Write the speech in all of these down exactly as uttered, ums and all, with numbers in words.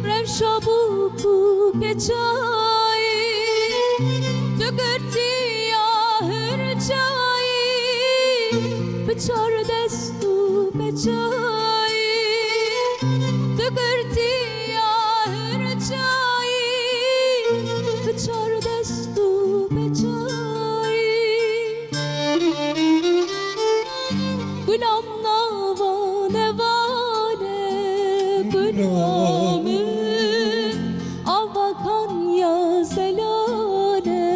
Rewşa bûk û keçayî, tu girtiya hirçayî, bi çar dest û peçayî, tu girtiya hirçayî, bi çar dest û peçayî. Gulam nava nevale, gula min, ava Kanya zelale,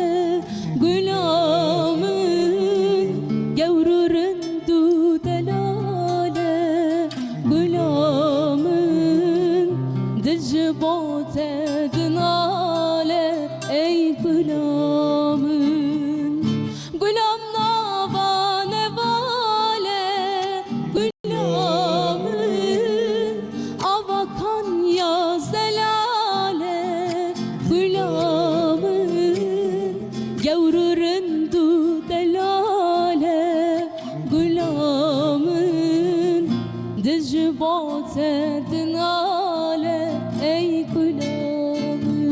gula min, gewr û rind û delale, gula min, dil ji bo te dinale, ey gula min. Gulam nava nevale, gula min, ava Kanya zelale, gula min, gewr û rind û delale, gula min, dil ji bo te dinale, ey gula min.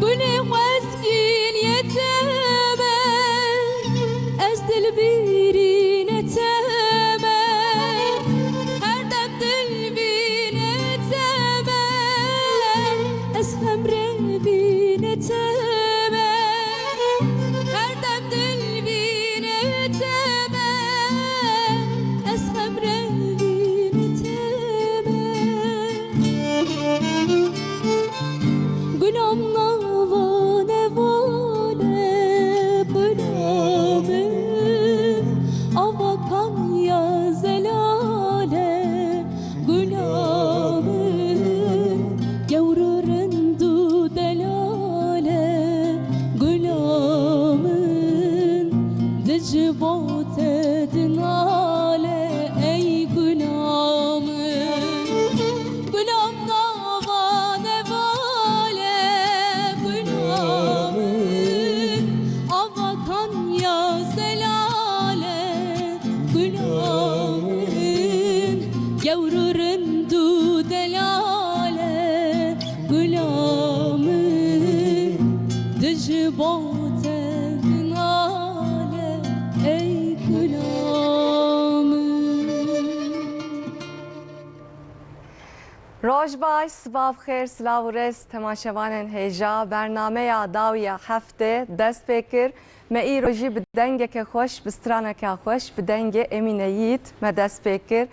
Gulê xwezgîn yê te me, ez dilbîrî ne te me, her dem dilbî ne te me, ez xemrevî ne te me, her dem dilbî ne te me, ez xemrevî ne te me. Gulam nava nevale, gula min, ava Kanya zelale, gula min, gewr û rind û delale, gula min, dil ji bo te dinale, ey gula min. Gulam nava nevale, gula min, ava Kanya zelale, gula min, gewr û rind û delale, gula min, dil ji bo te dinale, ey gula min. Roj baş, sibav xêr, silav û rêz temaşevanên hêja. Bernameya dawiya heftê dest pê kir. Me îro jî bi dengeke xweş, bi straneke xweş, bi dengê Emîne Yiğit me dest pê kir.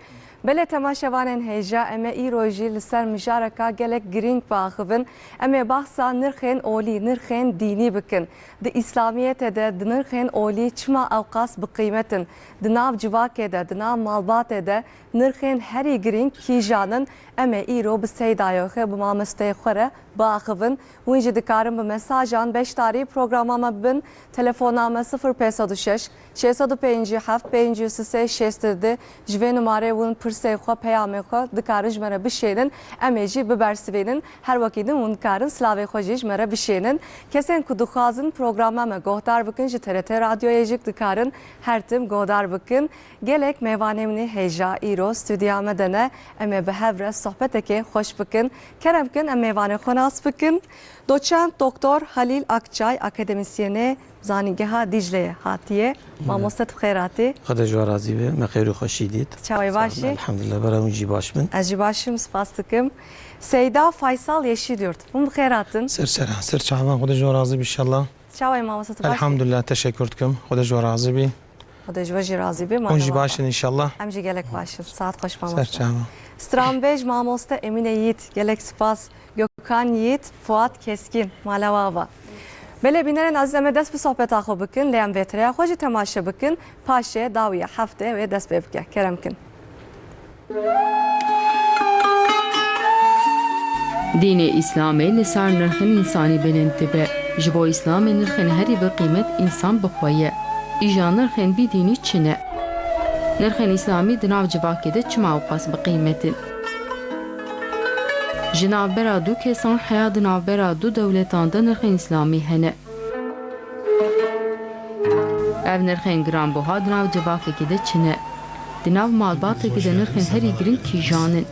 Belê temaşevanên hêja, em ê îro jî li ser mijareka gelek girîng biaxivin. Em ê behsa nirxên olî, nirxên dînî bikin. Di Îslamiyetê de di nirxên olî çima ewqas bi qîmet in? Di nav civakê de, di nav malbatê de nirxên herî girîng kîjan in? Em ê îro bi Seyda Yoxê, bi mamosteyê xwe re biaxivin. Hûn jî dikarin bi mesajan beşdarî programa me bibin. Telefona me sifir pênc sed û şeş, şêst sed û pêncî heft, pêncî û sê, şêst û du. Ji vê numarê hûn pirsê xwe, peyamê xwe dikarin ji me re bişênin. Em ê jî bibersivînin. Her wekî din hûn dikarin silavê xwe jî ji me re bişênin. Kesên ku dixwazin programa me guhdar bikin, ji T R T Radyoyê jî dikarin her tim guhdar bikin. Gelek mêvanê min ê hêja îro stûdya me de ne. Em ê bi hev re sohbetekê xweş bikin. Kerem kin, em mêvanê xwe nas bikin. Doçent Doktor Halîl Akçay, akademîsyenê Zanîngeha Dîcleyê hatiye. Mamoste, tu bi xêr hatî. Xwedê ji we razî be, me xêr û xweşî dît. Çawa yî, baş î? Elhamdulillah, berê hûn jî baş bin. Ez jî baş im, spas dikim. Seyda Faysal Yeşilyurt, hûn bi xêr hatin. Ser sera, ser çavan, Xwedê ji we razî be înşallah. Çawa yî mamoste, tu baş î? Elhamdulillah, teşekkür dikim. Xwedê ji we razî bî. Xwedê ji we jî razî bî. Hûn jî maşallah. Baş in înşallah. Em jî gelek baş in. Saet xweş mamoste. Ser çava. Stranbêj mamoste Emîne Yiğit. Gelek spas. Gökhan Yiğit, Fuat Keskin. Mala we ava. Belê bînerên ezîz, em ê dest bi sohbeta xwe bikin, lê em vê tireya xwe jî temaşe bikin. Paşê dawiya heftê wê dest pê bike. Kerem kin. Dînê Îslamê li ser nirxên însanî bilind dibe. Ji bo Îslamê nirxên herî bi qîmet însan bi xwe ye. Îja nirxên bîdînî çi ne? Nirxên Îslamî di nav civakê de çima ewqas bi qîmet in? Ji navbera du kesan heya di navbera du dewletan de nirxên Îslamî hene. Ev nirxên giranbuha di nav civakekê de çi ne? Di nav malbatekê de nirxên herî giring kîjan in?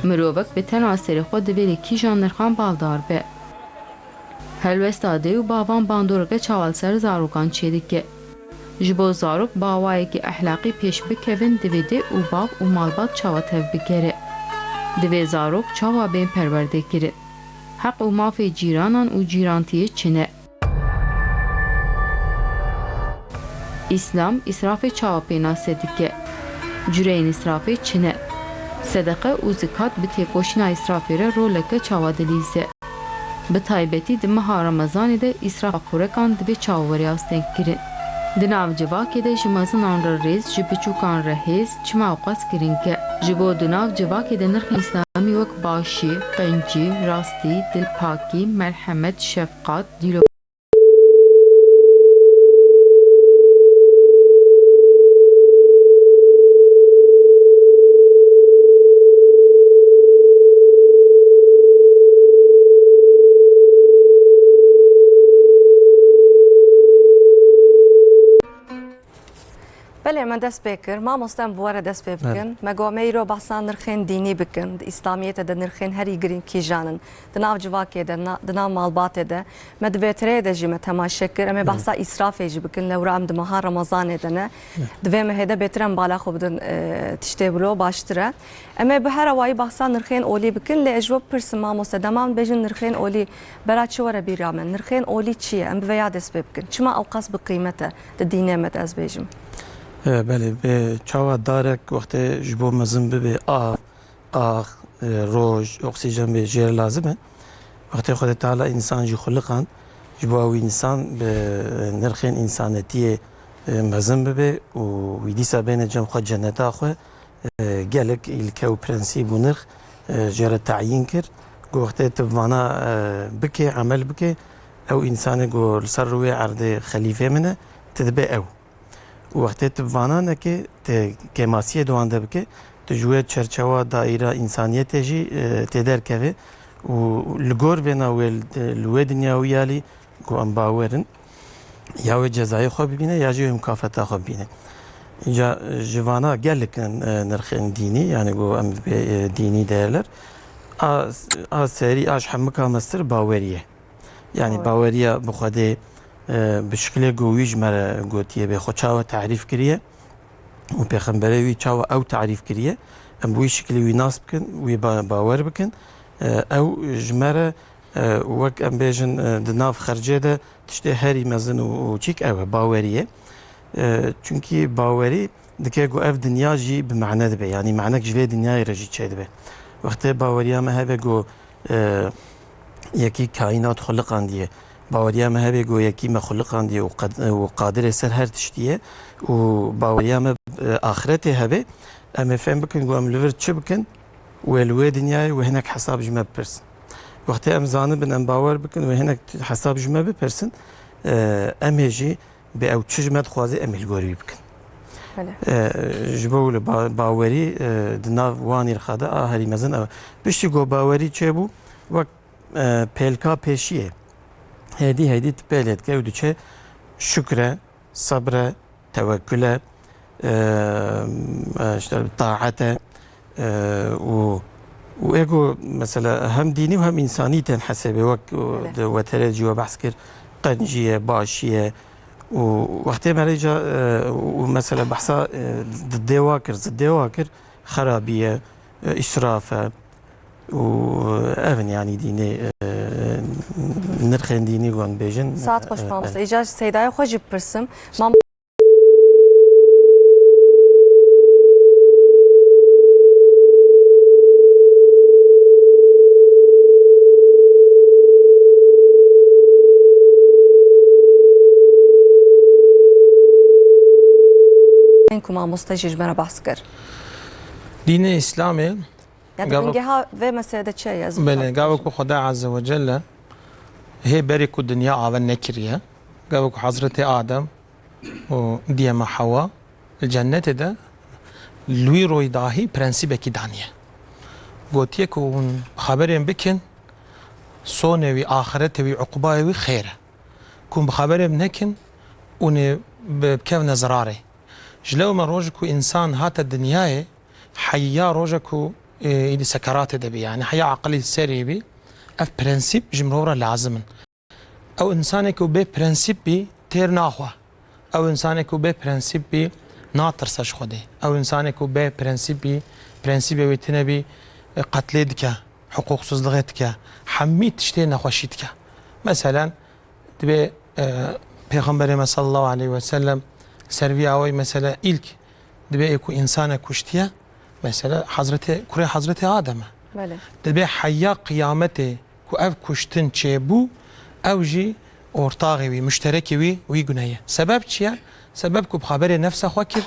Mirovek bi tena serê xwe divê li kîjan nirxan baldar be? Helwesta dê û bavan bandoreke çawa li ser zarokan çêdike? Ji bo zarok bi awayekî ehlaqî pêş bikevin, divê dê û bav û malbat çawa tevbigere? Divê zarok çawa bên perwerdekirin? Heq û mafê cîranan û cîrantiyê çi ne? Îslam îsrafê çawa pênase dike? Cureyên îsrafê çi ne? Sedeqe û zikat bi têkoşîna îsrafê re roleke çawa dilîze? Bi taybetî di meha Remezanê de îsrafa xurekan divê çawa were astengkirin? Di nav civakê de ji mezinan re rêz, ji biçûkan re hêz çima ewqas giring e? Ji bo di nav civakê de nirxên îslamî wek başî, qencî, rastî, dilpakî, merhemet, şefqat, dîlo- Belê, me dest pê kir. Mamoste, em bi we re dest pê bikin. Belê. Me got, me îro behsa nirxên dînî bikin. Di Îslamiyetê de nirxên herî girîng kîjan in? Di nav civakê de, na-, di nav malbatê de. Me di vê tireyê de jî me temaşe kir. Em ê Belê. behsa îsrafê jî bikin. Lewra em di meha Remezanê de ne. Belê. Di vê mehê de bêtir em bala xwe bidin, e, tiştê wilo baştir e. Em ê bi her awayî behsa nirxên olî bikin. Lê ez ji we bipirsim, mamoste, dema em bêjin nirxên olî, bera çi were bîra me? Nirxên olî çi ye? Em bi vêya dest pê bikin. Çima ewqas bi qîmet e? Di dînê me de ez bêjim. E, belê, bi çawa darek wextê ji bo mezin bibe, av, ax, e, roj, oksîjen bê jê re lazim e. Wextê Xwedê Teala însan jî xuliqand, ji bo ew însan bi nirxên însanetiyê, e, mezin bibe û wî dîsa bêne cem xwe cenneta xwe, e, gelek îlke û prensîb û nirx, e, jê re tayîn kir. Ku wextê tu vana, e, bike, emel bike, ew însanê ku li ser rûyê erdê xelîfê min e, tu dibe ew. Û wextê tu vana neke, tu kêmasiyê di wan de bike, tu ji wê çerçewa daîra însaniyetê jî, e, tê derkeve û li gor vêna wê li, li wê dinya wî alî ku em bawer in, ya wê cezayê xwe bibîne ya jî wê mukafeta xwe bibîne. Înca, e, ji vana gelek in, e, nirxên dînî, yanî ku em dibê, e, dînî değerler. A, a serî, a ji hemika mestir bawerî ye. Yanî Doğru. baweriya bi Xwedê, e, bi şikilê ku wî ji me re gotiye bê, xwe çawa tarîf kiriye û pêxemberê wî çawa ew tarîf kiriye, em bi wî şikilî wî nas bikin, wî ba-, bawer bikin. E, ew ji me re, e, wek em bêjin, e, di nav xercê de tiştê herî mezin û, û çîk ew e, bawerî ye. E, çunkî bawerî dike ku ev dinya jî bi mane dibe, yanî manek ji vê dinyayê re jî çêdibe. Wextê baweriya me hebe ku, e, yekî kaînat xuliqandiye, baweriya me hebe ku yekî me xuliqandiye û qed-, û qadirê ser her tiştî ye û baweriya me, e, axretê hebe, em ê fêm bikin ku em li vir çi bikin, wê li wê dinyayê wê hinek hesab ji me bipirsin. Wextê em zanibin, em bawer bikin, wê hinek hesab ji me bipirsin, e, em ê jî bê ew çi ji me dixwaze, em ê li gor wî bikin. Belê. E, ji bo wilo ba-, bawerî, e, di nav wan îrxa de a herî mezin ew e. Piştî ku bawerî çêbû, wek, e, pêlka pêşiyê, hêdî hêdî tu pê lê dike û diçe şukre, sebre, tewekule, e, e, işte, taete, e, û, û ego mesela hem dînî û hem însanî tên hesêbê, wek, e, Belê. di weterê cî we behs kir, qencî ye, başî ye. Û wextê me rêca, e, û mesela behsa, e, diddê wa kir, ziddê wa kir, xerabî ye, e, îsraf e. û ev in, yanî dînê, e, nirxên dînî wan bêjin. Saet xweş, e, mamoste. Îcar ji Seydayê xwe jî bipirsim. Mam- Ku mamoste jî ji me re behs kir. Dînê Îslamê Ya di gava bingeha vê meselê de çi ye? Ez Belê, gava ku Xweda Azze ve Celle hê berê ku dinya ava nekiriye, gava ku Hezretê Adem û diyema Hewa li cennetê de li wî royî dahî prensîbekî daniye. Gotiye ku hûn xeberên bikin, sonê wî, axirete wî, uqbayê wî xêr e. Ku hûn bi xeberê nekin, hûn ê bi, bikevne zirarê. Ji lewma rojê ku însan hate dinyayê, heya roja ku, e, êdî sekeratê de bî, yani heya aqilî serê bî, ev prensîp ji mirov re lazim in. Ew însanê ku bê prensîp bî, têr naxwe. Ew însanê ku bê prensîp bî, natirse ji Xwedê. Ew însanê ku bê prensîp bî, prensîbê wê tune bî, e, qetlê dike, hiqûqsizlixê dike, hemî tiştê nexweşî dike. Meselen, dibê, e, Pêxemberê me sallallahu aleyhi ve sellem ser vî awayî, mesela, îlk dibê ê ku însanek kuştiye, mesela, Hazretê, kurê Hazretê Adem e. Belê. Dibê heya qiyametê ku ev kuştin çêbû, ew jî ortaxê wî, muşterekê wî, wî gune ye. Sebeb çi ye? Sebeb ku bi xeberê nefsa xwe kir,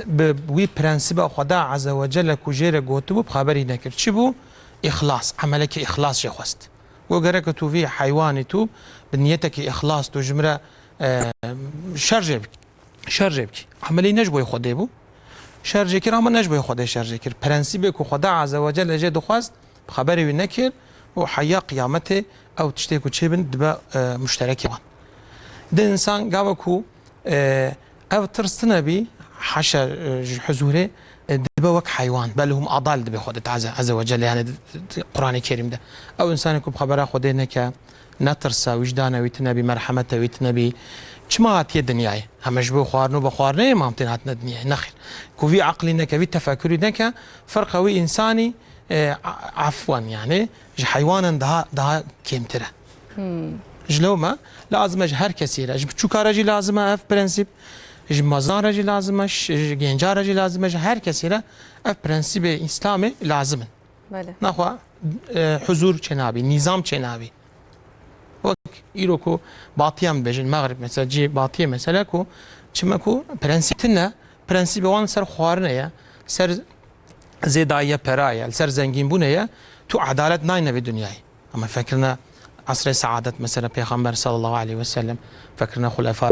bi, bi wî prensiba Xweda Azze ve Celle ku jê re gotibû, bi xeberî nekir. Çi bû? Îxlas, emelekî îxlas jê xwest. Got, gereke tu vî heywanî tu bi niyetekî îxlas tu ji min re, e, şer jê bikî. Şer jê bikî. Emelî ne ji bo Xwedê bû. Şer jê kir, ama ne ji bo Xwedê şer jê kir. Prensîbê ku Xweda Azze ve Celle jê dixwest, bi xeberê wî nekir û heya qiyametê ew tiştê ku çêbin dibe, e, muşterekê wan. Di însan gava ku, e, ev tirs tune bî, haşa, e, ji huzûrê, e, dibe wek heywan. Bel hum adal dibe Xwedê Teala Azze ve Celle, yani di, di, di Qur'anê Kerîm de. Ew însanê ku bi xebera Xwedê neke, netirse, wijdana wî tune bî, merhemeta wî tune bî. Çima hatiye dinyayê? Heme ji bo xwarin û bixwarineyê mam tên hatine dinyayê? Nexêr. Ku vî aqilî neke, vî tefekurî neke, ferqa wî însanî, e, a-, afwan yani, ji heywanan daha, daha kêmtir e. Ji lewma lazim e ji her kesî re, ji biçûka re jî lazim e ev prensîp, ji mezan re jî lazim e, ji, ji genca re jî lazim e, ji her kesî re ev prensîbê Îslamê lazim in. Belê. Naxwe, e, huzur çênabî, nîzam çênabî. Wek îro ku batiyan dibêjin, Mexrib mesela, cî batiyê mesela ku, çima ku prensîp tune, prensîbê wan ser xwarine ye, ser zêdayiye pera ye, li ser zengînbûnê ye, tu edalet nayne vê dinyayê. Ama fekirine esrê saadet mesela Pêxember sallallahu aleyhi ve sellem, fekirine xulefa.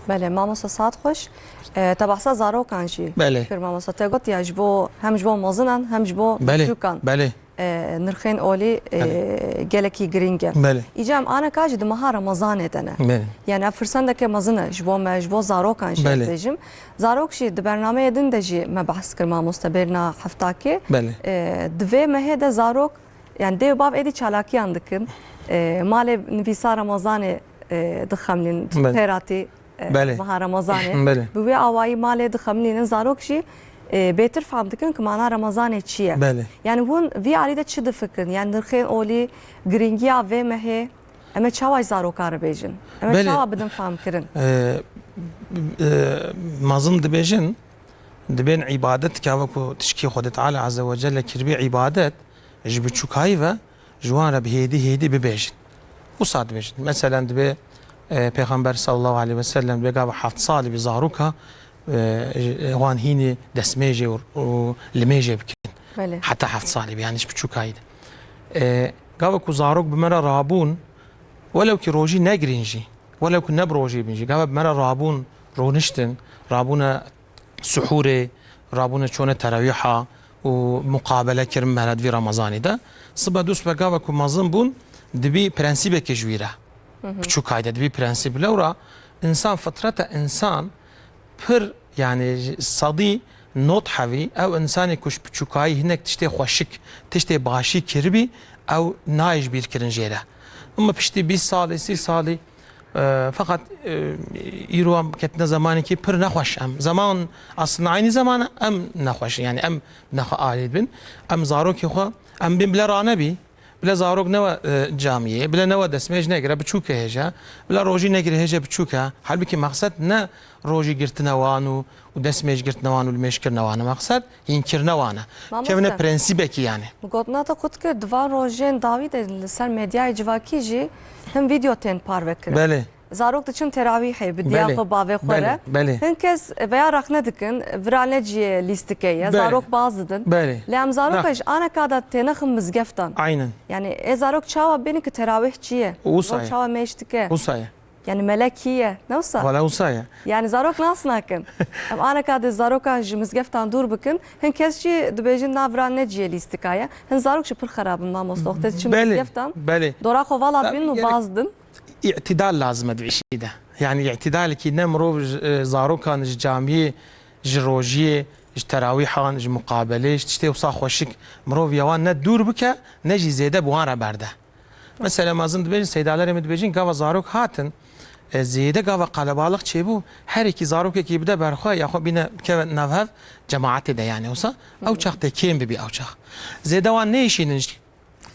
Belê, mamosta saet xweş. E, te behsa zarokan jî Belê. kir mamosta. Te got ya ji bo, hem ji bo mezinan, hem ji bo Belê, biçûkan. belê. E, nirxên olî, e, Belê. gelekî girîng e. Belê. Îca em aneka jî di meha Remezanê de ne. Belê. Yani ev firsendeke mezin e ji bo me, ji bo zarokan jî Belê. dibêjim. Zarok jî di bernameyê din de jî me behs kir mamoste bêrna heftakê. Belê. E, di vê mehê de zarok, yani dê û bav êdî çalakiyan dikin. E, malê nivîsa Remezanê, e, dixemlîn, Belê. pêratî e, Belê. meha Remezanê. Belê. Bi wê awayî malê dixemilînin, zarok jî, e, bêtir fam dikin ku mana Remezanê çi ye. Belê. Yani hûn vî alî de çi difikirin? Yani nirxên olî, girîngiya vê mehê, em ê çawa ji zarokan re bêjin? Em ê Belê. çawa bidin famkirin? E, e, mezin dibêjin, dibên îbadet, ka wekû tişkî Xwedê Teala Azze ve Celle kiribî îbadet, ji biçûkayî ve ji wan re bi hêdî hêdî bibêjin. Wisa dibêjin. Meselen dibê, e, Pêxember sallallahu aleyhi ve sellem dibê gava heft salî bi zaroka, e, ji, e, wan hînî destmêjê û, û limêjê bikin. Belê. Heta heft salî bi, yani ji biçûkayî de. E, gava ku zarok bi me re rabûn, welew ki rojî negirîn jî, welew ku ne bi rojî bin jî, gava bi me re rabûn, roniştin, rabûne suhûrê, rabûne çûne terawîha û muqabele kirin mehlet vî Remezanî de. Sibe du sibe gava ku mezin bûn, dibî prensîbekê ji wî re. Hı hı. Biçûkayî de dibî prensîb. Lewra însan, fitrete însan pir, Yani ji sedî nod hevî ew insanê ku ji piçûkayî hinek tiştê xweşik, tiştê başî kiribî, ew nayê ji bîr kirin jê re. Ama piştî bîst salî, sî salî, e, feqet, e, îro em ketine zemanekî pir nexweş em. Zeman aslında aynî zeman em nexweş in. Yani em nexwe alî dibin. Em zarokê xwe, em bên bile ranebî, bile zarok newe, e, camiyê, bile newe destmêj negire, biçûke hêje, bile rojî negire hêje biçûke. Halbikî mexsed ne rojî girtine wan û, û destmêj girtine wan û limêj kirine wan e. Mexsed hînkirine wan e. Mamoste. Kevine prensîbekî yani. Bi gotina te qut kir, di van rojên dawî de li ser medyayê civakî jî hin vîdeo tên parve kirin. Belê. Zarok diçin terawîhê bi diya Belê. xwe bavê xwe Belê. re. Belê. Hin kes veya rexne dikin, vira ne ciyê lîstikê ye, Belê. zarok baz didin. Belê. Lê em zaroka Na. ji aneka de têne xin mizgeftan. Aynen. Yani ê zarok çawa bênin ki terawîh çi ye? Wisa Zarok ye. çawa mêj dike? Wisa ye. Yani melek kî ye? Ne wisa? Wala wisa ye. Yani zarok nas nakin. Em aneka de zaroka ji mizgeftan dûr bikin. Hin kes jî dibêjin na vira ne ciyê lîstika ye. Hin zarok jî pir xerab in mamoste. Wextê diçin Belê, mizgeftan. belê. Dora xwe vala Tabii, dibînin û gerek- baz din. Îtidal lazim e di vî işî de. Yani îtidalekî ne mirov ji, e, zarokan ji camiyê, ji rojiyê, ji terawîhan, ji muqabelê, ji tiştê wisa xweşik mirov ya wan ne dûr bike, ne jî zêde bi wan re berde. Mesela mezin dibêjin, seydalerê min dibêjin, gava zarok hatin, e, zêde gava qelebalix çêbû, her yekî zarokekî bide ber xwe, ya xwe bîne bikeve nav hev cemaetê de yani wisa, ew çax tê kêm bibî ew çax. Zêde wan nêşînin jî.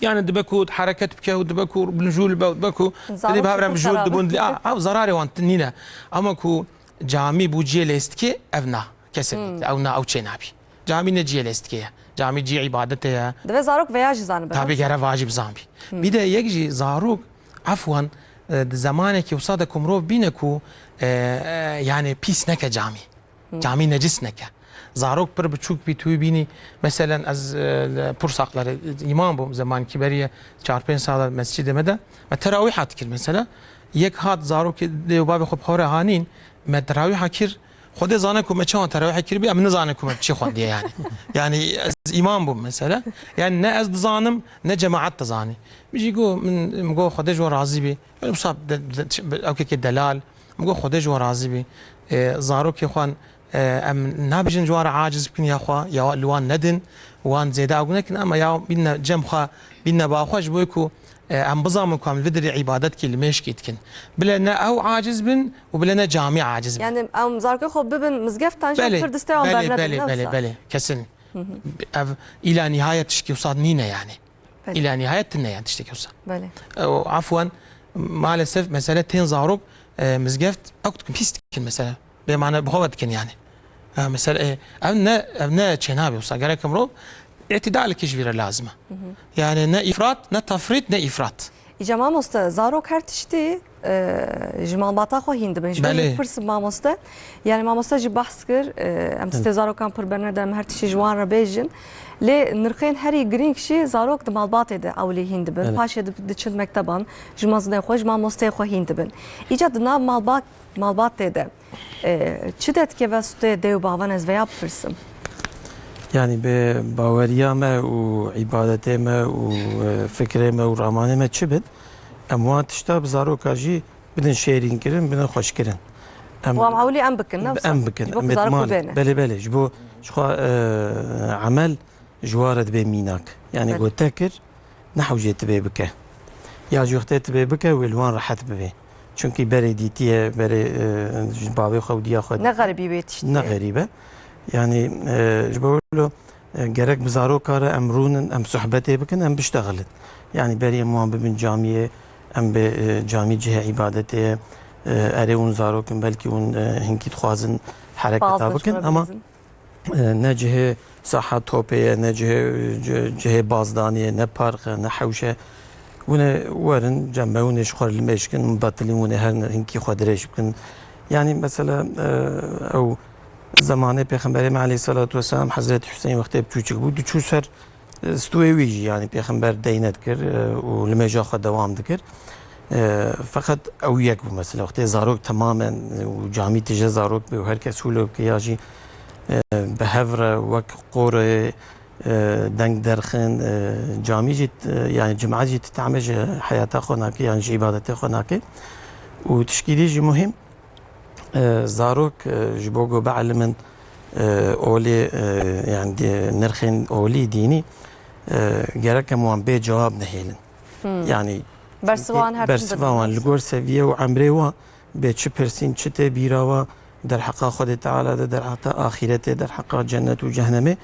Yani dibe ku hereket bike û dibe ku binjûl be û dibe ku Zarok dilî bi hev re jî mijûl xerab dibûn, in. a, ew zararê wan nîne. Ama ku camî bû ciyê lêstikê, ev na. Kesinlikle. Hmm. Ew na, ew çê nabî. Camî ne ciyê lêstikê ye. Camî ciyê îbadetê ye. Divê zarok veya jî zanibe, Tabii ne? gere vajî bizanbî. Hmm. Bir de yek jî zarok, efwan, e, di zemanekî wisa de ku mirov bîne ku, e, e, yani pîs neke camî. Camî necis neke. Zarok pir biçûk bî, tu wî bînî. Meselen ez, e, li Pursaklarê îmam bûm, zemankî beriye çar pênc sala mescîdê me de me terawîha dikir mesela. Yek hat zarokê dê û bavê xwe bi xwe re hanîn, me terawîha kir. Xwedê zane ku me çawan terawîha kiribî, em nizane ku me çi xwendiye yani. Yani ez îmam bûm mesela. Yani ne ez dizanim, ne cemaet dizanî. Min jî got, min, min got, Xwedê ji we razî bî. Min wisa de, de, ew kekê delal. Min got, Xwedê ji we razî bî. E, zarokê xwe, e, em nabêjin ji wan re aciz bikin ya xwe, ya li wan nedin, wan zêde ew nekin, ama ya bînne cem xwe, bînne ba xwe, ji bo ku, e, em bizanin ku em li vê derê îbadetkî, limêjkî dikin. Bile ne ew aciz bin û bile ne camî aciz bin. Yani em zarokê xwe bibin mizgeftan jî Belê, pir distê wan belê, bernedin, belê, ne belê, wisa? belê, kesin. Hı hı. Ev îla nihayet tişkî wisa nîne yani. Belê. Îla nihayet tine yani tiştekî wisa. Belê. E, û afwan, maalesef mesele tên zarok, e, mizgeft ew dikin, pîs dikin mesela. Bê mane bi xwe ve dikin yani. Ha, mesela, e, ev ne, ev ne çênabê wisa. Gerek mirov îtidalekî ji vî re lazim e. Hı hı. Yani ne îfrat, ne tefrît, ne îfrat. Îca mamoste, zarok her tiştî, e, ji malbata xwe hîn dibin. Ji bo Belê. Pirsim mamoste. Yani mamoste jî behs kir, e, em Hı. stê zarokan pir bernede, em her tiştî ji wan re bêjin. Lê nirxên herî girîng jî zarok di malbatê de ewlî hîn dibin. Belê. Paşê di-, diçin mekteban, ji mezinê xwe, ji mamosteyê xwe hîn dibin. Îca di nav malbat, malbatê de, e, çi derkeve stûyê dê û bavan, ez veya bipirsim? Yani bi baweriya me û îbadetê me û, e, fikrê me û ramanê me çi bin, em wan tişta bi zaroka jî bidin şêrînkirin, bidin xweşkirin. Em Wan ewlî em bikin, ne wisa? Em bikin. Ji bo Em ku zarok bêt mal. bibêne. Belê, belê. Ji bo, ji xwe, e, emel ji wa re dibe mînak. Yani Belê. got te kir, ne hewcê tibê bike. Ya ji wextê tibê bike, wê li wan rehet bibe. Çunkî berê dîtiye, berê, e, ji bavê xwe û diya xwe Ne dîtiye. xeribî wê tiştî Ne ye. xerîbe. Yani, e, ji bo wilo, e, gerek bi zaroka re em rûnin, em sohbetê bikin, em biştexilin. Yani berî em wan bibin camiyê, em bi, e, camî cihê îbadetê ye, e, erê hûn zarok in, belkî hûn, e, hinkî dixwazin hereketa Bazı bikin, şuna ama, benzin. e, ne cihê saha topê ye, ne cihê, ci-, cihê bazdanê ye, ne park e, ne hewş e. Hûn ê werin, cem me hûn ê ji xwe re limêj kin, betilîn hûn ê her hinkî xwe dirêj bikin. Yani mesela, e, ew Zemanê Pêxemberê me aleyhissalatu vesselam, Hezretî Hüseyin wextê biçûçik bû, diçû ser, e, stûyê wî jî, yani Pêxember deyne dikir, e, û limêja xwe dewam dikir. E, feqet ew yek bû mesela. Wextê zarok temamen, e, û camî tije zarok bê û her kes hûlo bike ya jî, e, bi hev re wek qorê, e, deng derxin, e, camî jî, e, yani cemaet jî ti tehmê ji heyata xwe nake, yani ji îbadetê xwe nake. Û tişkî dî jî muhîm, E, zarok, e, ji bo ku bielimin, e, olê, e, yani di-, nirxên olî dînî, e, gerek em wan bê cewab nehêlin. Hmm. Yani Bersiva wan her tim bersiva wan bidin. Li gor seviye û emrê wan bê çi pirsîn, çi tê bîra wan, derheqa Xwedê Teala de, derheqa axîretê, derheqa cennet û cehnemê,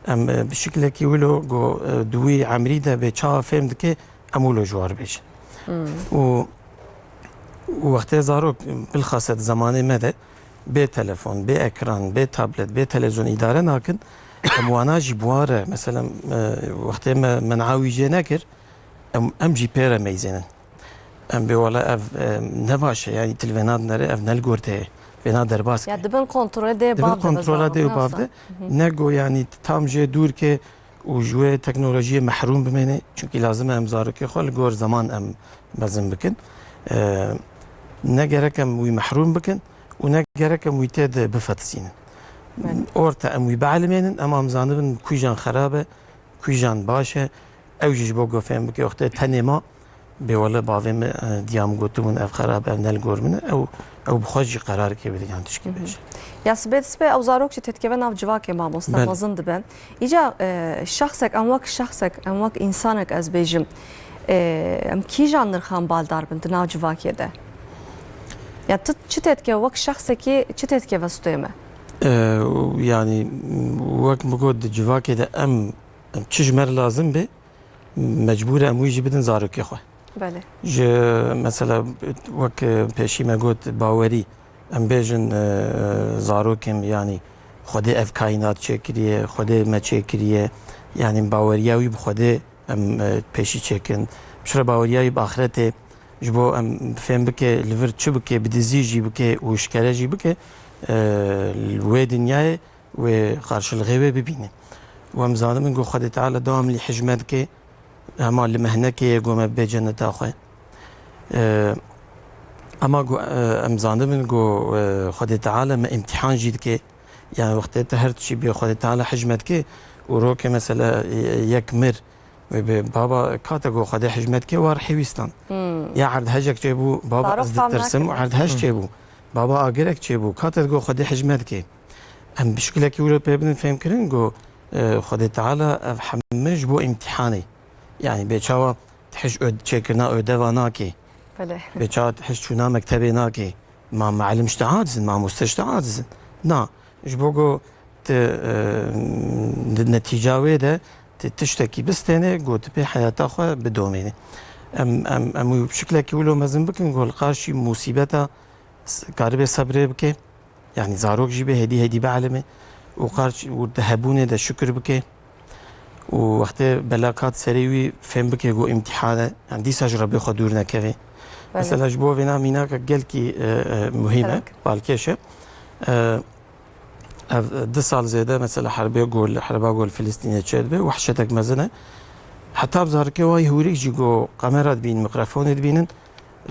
em, e, bi şiklekî wilo ku, e, di wî emrî de bê çawa fêm dike, em wilo ji wan re bêjin. Hmm. Û, û wextê zarok, bilxase di zemanê me de bê telefon, bê ekran, bê tablet, bê televizyon îdare nakin, em wana jî bi wan re, mesela, e, wextê me men'a wî jê nekir, em, em jî pê re meyzênin. Em bê wele ev, e, ne baş e, yani tu li vê nadinere, ev ne li gor te ye. Vêna derbas ke. Ya dibin kontrolê dê û bav de. Dibin kontrola dê û bav de. Ne go yani tam jê dûr ke û ji wê teknolojiyê mehrûm bimêne. Çunkî lazim e em zarokê xwe li gor zeman em mezin bikin. E, ne gerek em wî mehrûm bikin û ne gerek em wî tê de bifetisînin. Belê. Orte em wî bielmênin, em em zanibin kûjan xerab e, kûjan baş e. Ew jî ji bo ku fêm bike, wextê tenê ma, bê wele bavê min, e, diya min gotibûn, ev xerab, ev ne li gor min e, ew, ew bi xwe jî qerarkê bide yan tişkî bêje. Ya sibê sibê ew zarok jî têdikeve nav civakê mamoste, belê, mezin dibe. Îca, e, şexsek, em wek şexsek, em wek însanek ez bêjim, e, em kîjan nirxan baldar bin di nav civakê de? Ya tu çi têdike wek şexsekî, çi têdike vestûyê me? E, yani, wek min got, di civakê de em Çi ji me re lazim be, mecbûr e em wî jî bidin zarokê xwe. Belê. Ji, mesela, wek, e, pêşî me got, bawerî, em bêjin, e, zarokên, yanî Xwedê ev kaînat çêkiriye, Xwedê me çêkiriye, yanî baweriya wî bi Xwedê em, e, pêşî çêkin. Piştre baweriya wî bi axretê, ji bo em fêm bike, li vir çi bike, bi dizî jî bike û şikere jî bike, e, li wê dinyayê wê qarşilixê wê bibîne. Û em zanibin ku Xwedê Teala dewam lî hijmet dike, hema li mehnekê ye ku me bê cenneta xwe. Ee, ama ku, e, em zanibin ku, e, Xwedê Teala me îmtîhan jî dike. Yani wextê te her tiştî bê Xwedê Teala hijmet dike û roke mesela, e, yek mir, Wê bê, baba, kate ku Xwedê hijmet ke, war hêwîstan. Hmm. Ya erdhejek çêbû, baba, zarok ez ditirsim, û erdhej çêbû. Baba, agirek çêbû, kate ku Xwedê hijmet ke. Em bi şikilekî wilo pê bidin fêmkirin ku, e, Xwedê Teala ev heme ji bo îmtîhanê. Yani bê çawa tu hij ö-, çêkirina ödeva nake. Belê. Bê çawa tu hij çûna mektebê nake. Ma me'elim ji te aciz in, mamoste ji te aciz in. Na, ji bo ku tu, e, di netîca wê de tu tiştekî bistêne, ku tu pê heyata xwe bidomînî. Em, em, em wî bi şiklekî wilo mezin bikin, ku li qarşî musîbeta s-, karibê sebrê bike. Yanî zarok jî bê hêdî hêdî bielime û qarş û di hebûnê de şukir bike. Û wextê bela kat serê wî fêm bike ku îmtîhan e, yani dîsa ji Rebbê xwe dûr nekeve. Belê. Mesela ji bo vêna mînaka gelkî, e, e, muhîm e, balkêş e. E, ev du sal zêde mesela herbê gol, herba gol Filistînê çêdibe, wehşetek mezin e. Heta bi zarokê wa yê hûrik jî ku kamera dibînin, mikrofonê dibînin,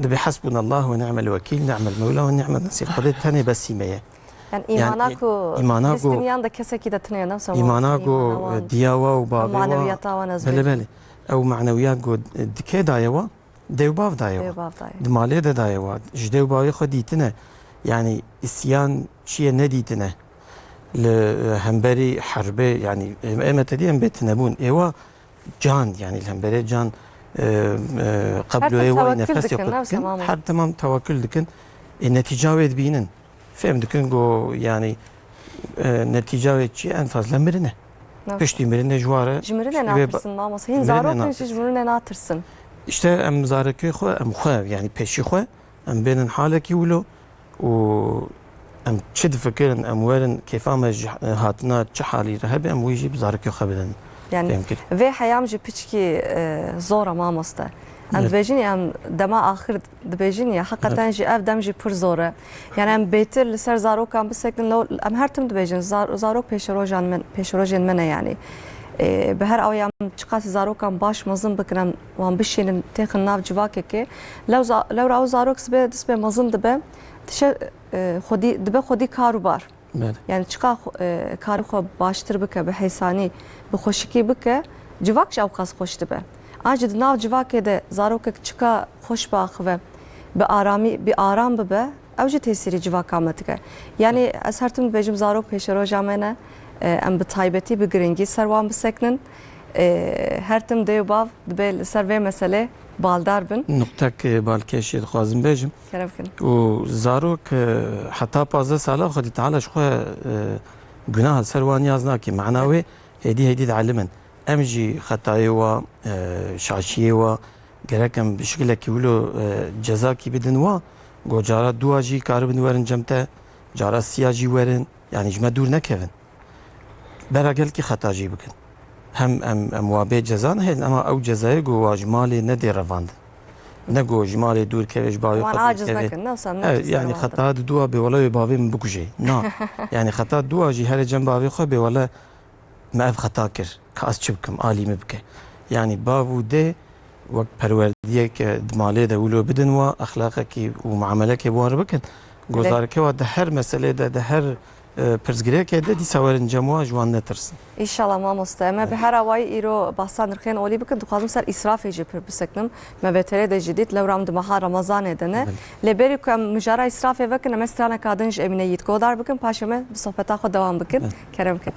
dibê hasbunallah ve ni'mel wekîl, ni'mel mewla ve ni'mel nesîr. Xwedê tenê besî me ye. Yani, yani, îmana ku îmana ku Filistîniyan de kesekî de tune ye, ne wisa îmana ku, îmana wan, diya wa û bavê wa, manewiyata wan ez bêjim. Belê, belê. Ew manewiyat ku dikê daye wa, dê û bav daye wa. Dê û bav daye. Di malê de daye wa. Ji dê û bavê xwe dîtine. Yani îsyan çi ye nedîtine. Li, e, hemberî herbê, yani, e, ê me te dî em bê tunebûn. Ê wa can, yani li hemberê can, e, e, qebloyê wa nefes yapıp dikin. Her temam tewekül dikin. Ê netîca wê dibînin. Fêm dikin ku, yani, e, netîca wê çi ye? En fazla mirin e. Piştî mirinê ji wa re. Ji mirinê natirsin, mamoste. Hîn zarok in jî ji mirinê natirsin. Îşte em zarokê xwe, em xwe, yani pêşî xwe, em bênin halekî wilo û em çi difikirin, em werin kêfa me ji hatina çi halî re hebe, em wî jî bi zarokê xwe bidin. Yani, fêm kir. Vê heyam jî piçkî, e, zor e, mamoste. Em dibêjin, em dema axir dibêjin ya, heqeten jî ev dem jî pir zor e. Yani em bêtir li ser zarokan bisekinin, lew, em her tim dibêjin, zar-, zarok pêşerojan min, pêşerojên me ne yani. Ê, bi her awê em çiqas zarokan baş mezin bikin, em wan bişînin, têxin nav civakekê. Lew za-, lewra ew zarok sibê, dest pê mezin dibe, dişe, e, xwedî, dibe xwedî kar û bar. Belê. Yani çiqa xwe, e, karê xwe baştir bike, bi heysanî, bi xweşikî bike, civak jî ewqas xweş dibe. An jî di nav civakê de zarokek çiqa xweş biaxive, bi aramî, bi aram bibe, ew jî tesîrî civaka me dike. Yanî ez her tim dibêjim, zarok pêşeroja me ne, e, em bi taybetî, bi giringî ser wan bisekinin. E, her tim dê û bav dibe li ser vê meselê baldar bin. Nuqtek, e, balkêşê dixwazim bêjim. Kerem bikin. Û zarok, e, heta pazdeh sala Xwedî Teala ji xwe, e, gunaha li ser wan niyaz nake. Mana wê hêdî hêdî dielimin. Em jî xetayê wa, e, şaşiyê wa, gerek em bi şikilekî wilo, e, cezakî bidin wa, ku cara dûa jî karibin werin cem te, cara siya jî werin, yanî ji me dûr nekevin. Bera gelkî xeta jî bikin. Hem em, em wa bê ceza nehêlin, ema ew cezayê ku wa ji malê nedê revandin. Ne ku ji malê dûr keve, ji bavê Wan xwe dûr aciz keve. Nekin, ne wisa Evet, nekin yani revandin. Xeta di dûa bê wele wê bavê min bikujê. Na. Yani xeta dûa jî here cem bavê xwe bê wele me ev xeta kir. Ka ez çi bikim, alî min bike. Yani bav û dê wek perwerdiyek di malê de wilo bidin wa, exlaqekî û muamelekê bi wan re bikin. Lê Gozareke wa di her meselê de, di her, e, pirsgirêkê de dîsa werin cem wa ji wan netirsin. Înşallah mamoste. Em ê bi her awayî îro behsa nirxên olî bikin. Dixwazim ser îsrafê jî pir biseknim. Me vê terê de jî dît, lewra em di meha Remezanê de ne. Belê. Lê berî ku em mijara îsrafê vekin, em ê straneka din ji Emîne Yiğit guhdar bikin. Paşê me bi sohbeta xwe dewam bikin. Belê. Kerem bikin.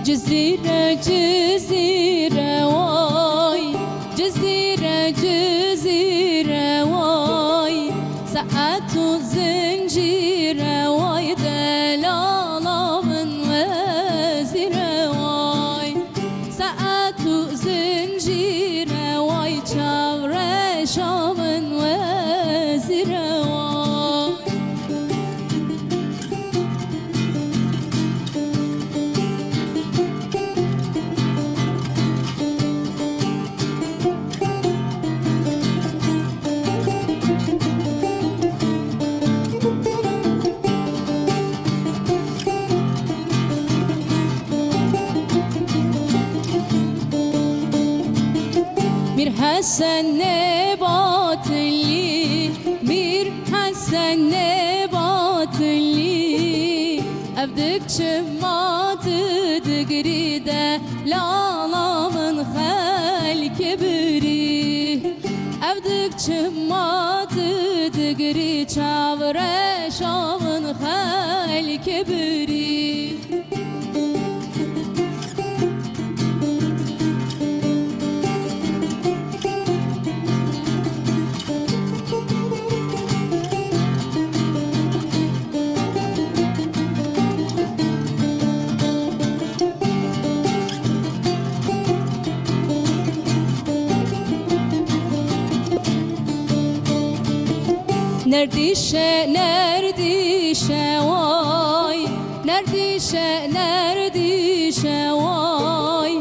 Cizîre, Cizîre way, Cizîre, Cizîre way, saet û zincîre way, delala min wezîre way. Saet û zincîre way, çavreşa min wezîre way. Mîr Hesen Nebatilî, Mîr Hesen Nebatilî, ev dik çima tu digirî, delala min xelkê birî. Ev dik çima tu digirî, çavreşa min xelkê birî. Nerdîşe, nerdîşe way, nerdîşe, nerdîşe way,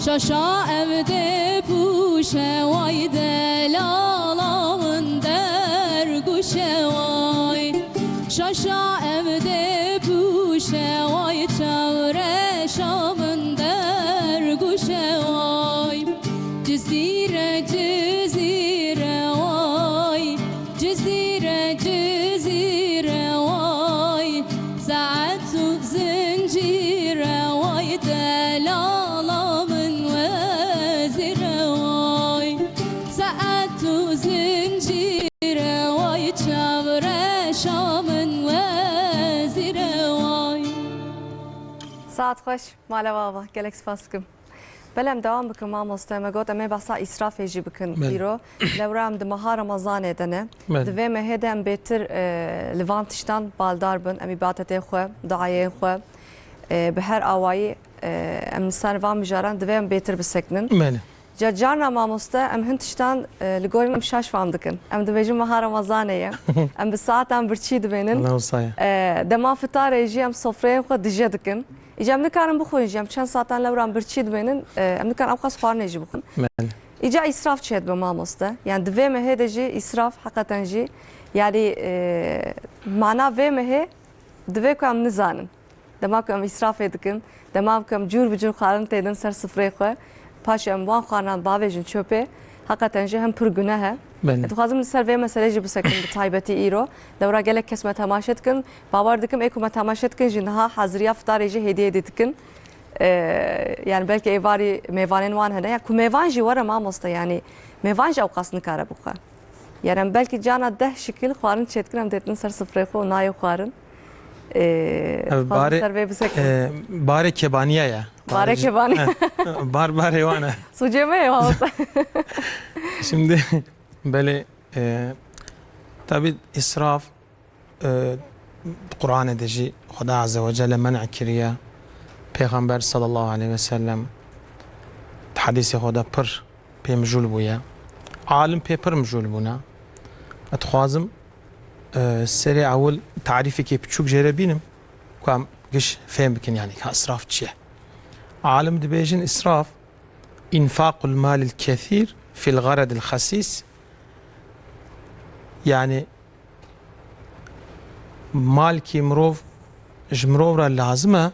şaşa ev dê pûşe way, delala min dergûşe way. Şaşa ev dê pûşe way, çavreşa min dergûşe way. Cizîre, Cizîre way, Cizîre, Cizîre way, saet û zincîre way, delala min wezîre way. Saet û zincîre way, çavreşa min wezîre way. Saet xweş, mala we ava. Gelek spas dikim. Belê em dewam bikin mamoste. Me got em ê behsa îsrafê jî bikin Belê. îro. Lewra em di meha Remezanê de ne. Belê. Di vê mehê de em bêtir, e, li van tiştan baldar bin. Em îbadetê xwe, duayê xwe, e, bi her awayî, e, em li ser van mijaran divê em bêtir bisekinin. Belê. Ca carna mamoste, em hin tiştan, e, li gorî em şaş fam dikin. Em dibêjin meha Remezanê ye. Em bi saetan birçî dibênin. Allah wisa ye. E, dema fitarê jî em sofreyên xwe dije dikin. Îca em nikarin bixwin jî, em çend saetan lewran birçî dibênin, e, em nikarin ew qas xwarinê jî bixwin. Belê. Îca îsraf çêdibe mamoste. Yani di vê mehê de jî îsraf heqeten jî, yani, e, mana vê mehê divê ku em nizanin. Dema ku em îsrafê dikin, dema ku em cûr bi cûr xwarin têdin ser sifreyê xwe, paşê em wan xwarinan bavêjin çöpê, heqeten jî hem pir guneh e. Belê. Dixwazim li ser vê meselê jî bisekin bi taybetî îro. Lewra gelek kes me temaşe dikin. Bawer dikim ê ku me temaşe dikin jî niha haziriya fitarê jî hêdî hêdî dikin. Ee, yani belkî êvarî mêvanên wan hene. Ya ku mêvan jî were mamoste, yani mêvan jî ewqas nikare bixwe. Yani em belkî cana deh şikil xwarin çêdikin, em dêtin ser sifreyê xwe û nayê xwarin. Ee, Ev dixwazim barê, ser vê bisekin. e, barê kebaniye ye. Barê Barê kebaniye. He, bar barê wan e. Sûcê me ye mamoste. Şimdi, belê, e, tabi israf, e, Qur'anê de jî Xuda Azze ve Celle men'a kiriye. Pêxember sallallahu aleyhi ve sellem di hedîsê xwe de pir pê mijûl bûye. Alim pê pir mijûl bûne. Ez dixwazim, e, serê ewil tarîfekê piçûk jê re bînim, ku em giş fêm bikin, yani ka israf çi ye. Alim dibêjin, israf, infaqul malil kethîr fil gharadil xasîs, yani malkî mirov, ji mirov re lazim e,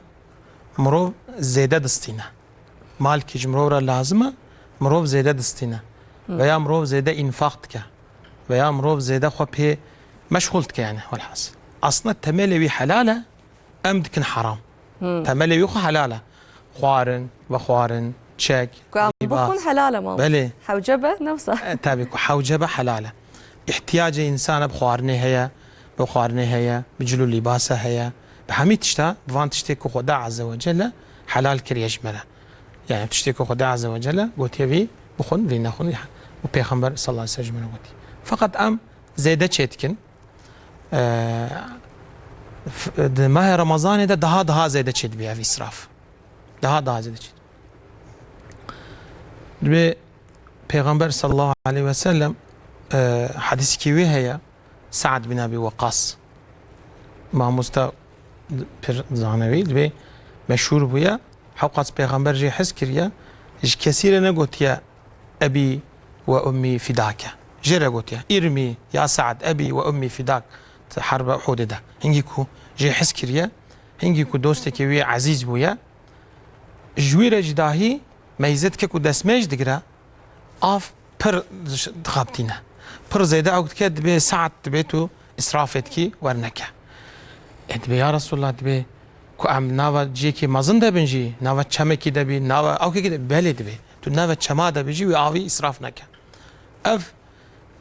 mirov zêde distîne. Malkî ji mirov re lazim e, mirov zêde distîne. Veya mirov zêde înfaq dike. Veya mirov zêde xwe pê meşxûl dike, yani, welhasil. Aslında temelê wî helal e, em dikin heram. Temelê wî xwe helal e. Xwarin, vexwarin, çek, Ku em lîbas. Bixwin helal e, mamoste. Belê. Hewce be, ne wisa. E, tabii ku hewce be helal e. Îhtiyacê însan e, bi xwarinê heye, bi xwarinê heye, bi cil û lîbasa heye. Bi hemî tişta, bi van tiştê ku Xweda Azze ve Celle helal kiriye ji me re. Yani tiştê ku Xweda Azze ve Celle gotiye vî bixwin, vî nexwin, û Pêxember sallallahu aleyhi ve sellem ji me re gotiye. Feqet em zêde çêdikin. Ee, f-, di mehê Remezanê de daha, daha zêde çêdibe ev israf. Daha, daha zêde çêdibe. Dibê Pêxember sallallahu aleyhi ve sellem, e, hedîsekî wê heye, Sa'd bin Ebî Weqqas. Mamoste pir zane wî, dibê meşhûr bûye. Hewqas Pêxember jê hez kiriye. Ji kesî re negotiye, "Ebî ve ummî fidake." Jê re gotiye, "Îrmî ya Sa'd, ebî ve ummî fidak." Di herba Uhudê de. Hingî ku jê hez kiriye, hingî ku dostekî wî ezîz bûye, ji wî re jî dahî meyze dike ku destmêj digire, av pir dixaptîne. Pir zêde ew dike, dibê Sa'd, dibê tu îsrafê dikî, werneke. E, dibê, ya Resulullah, dibê ku em nava ciyekî mezin de bin jî, nava çemekî de bî, nava ewkekî de, belê dibê. Tu nava çema de bî jî, wî avî îsraf neke. Ev,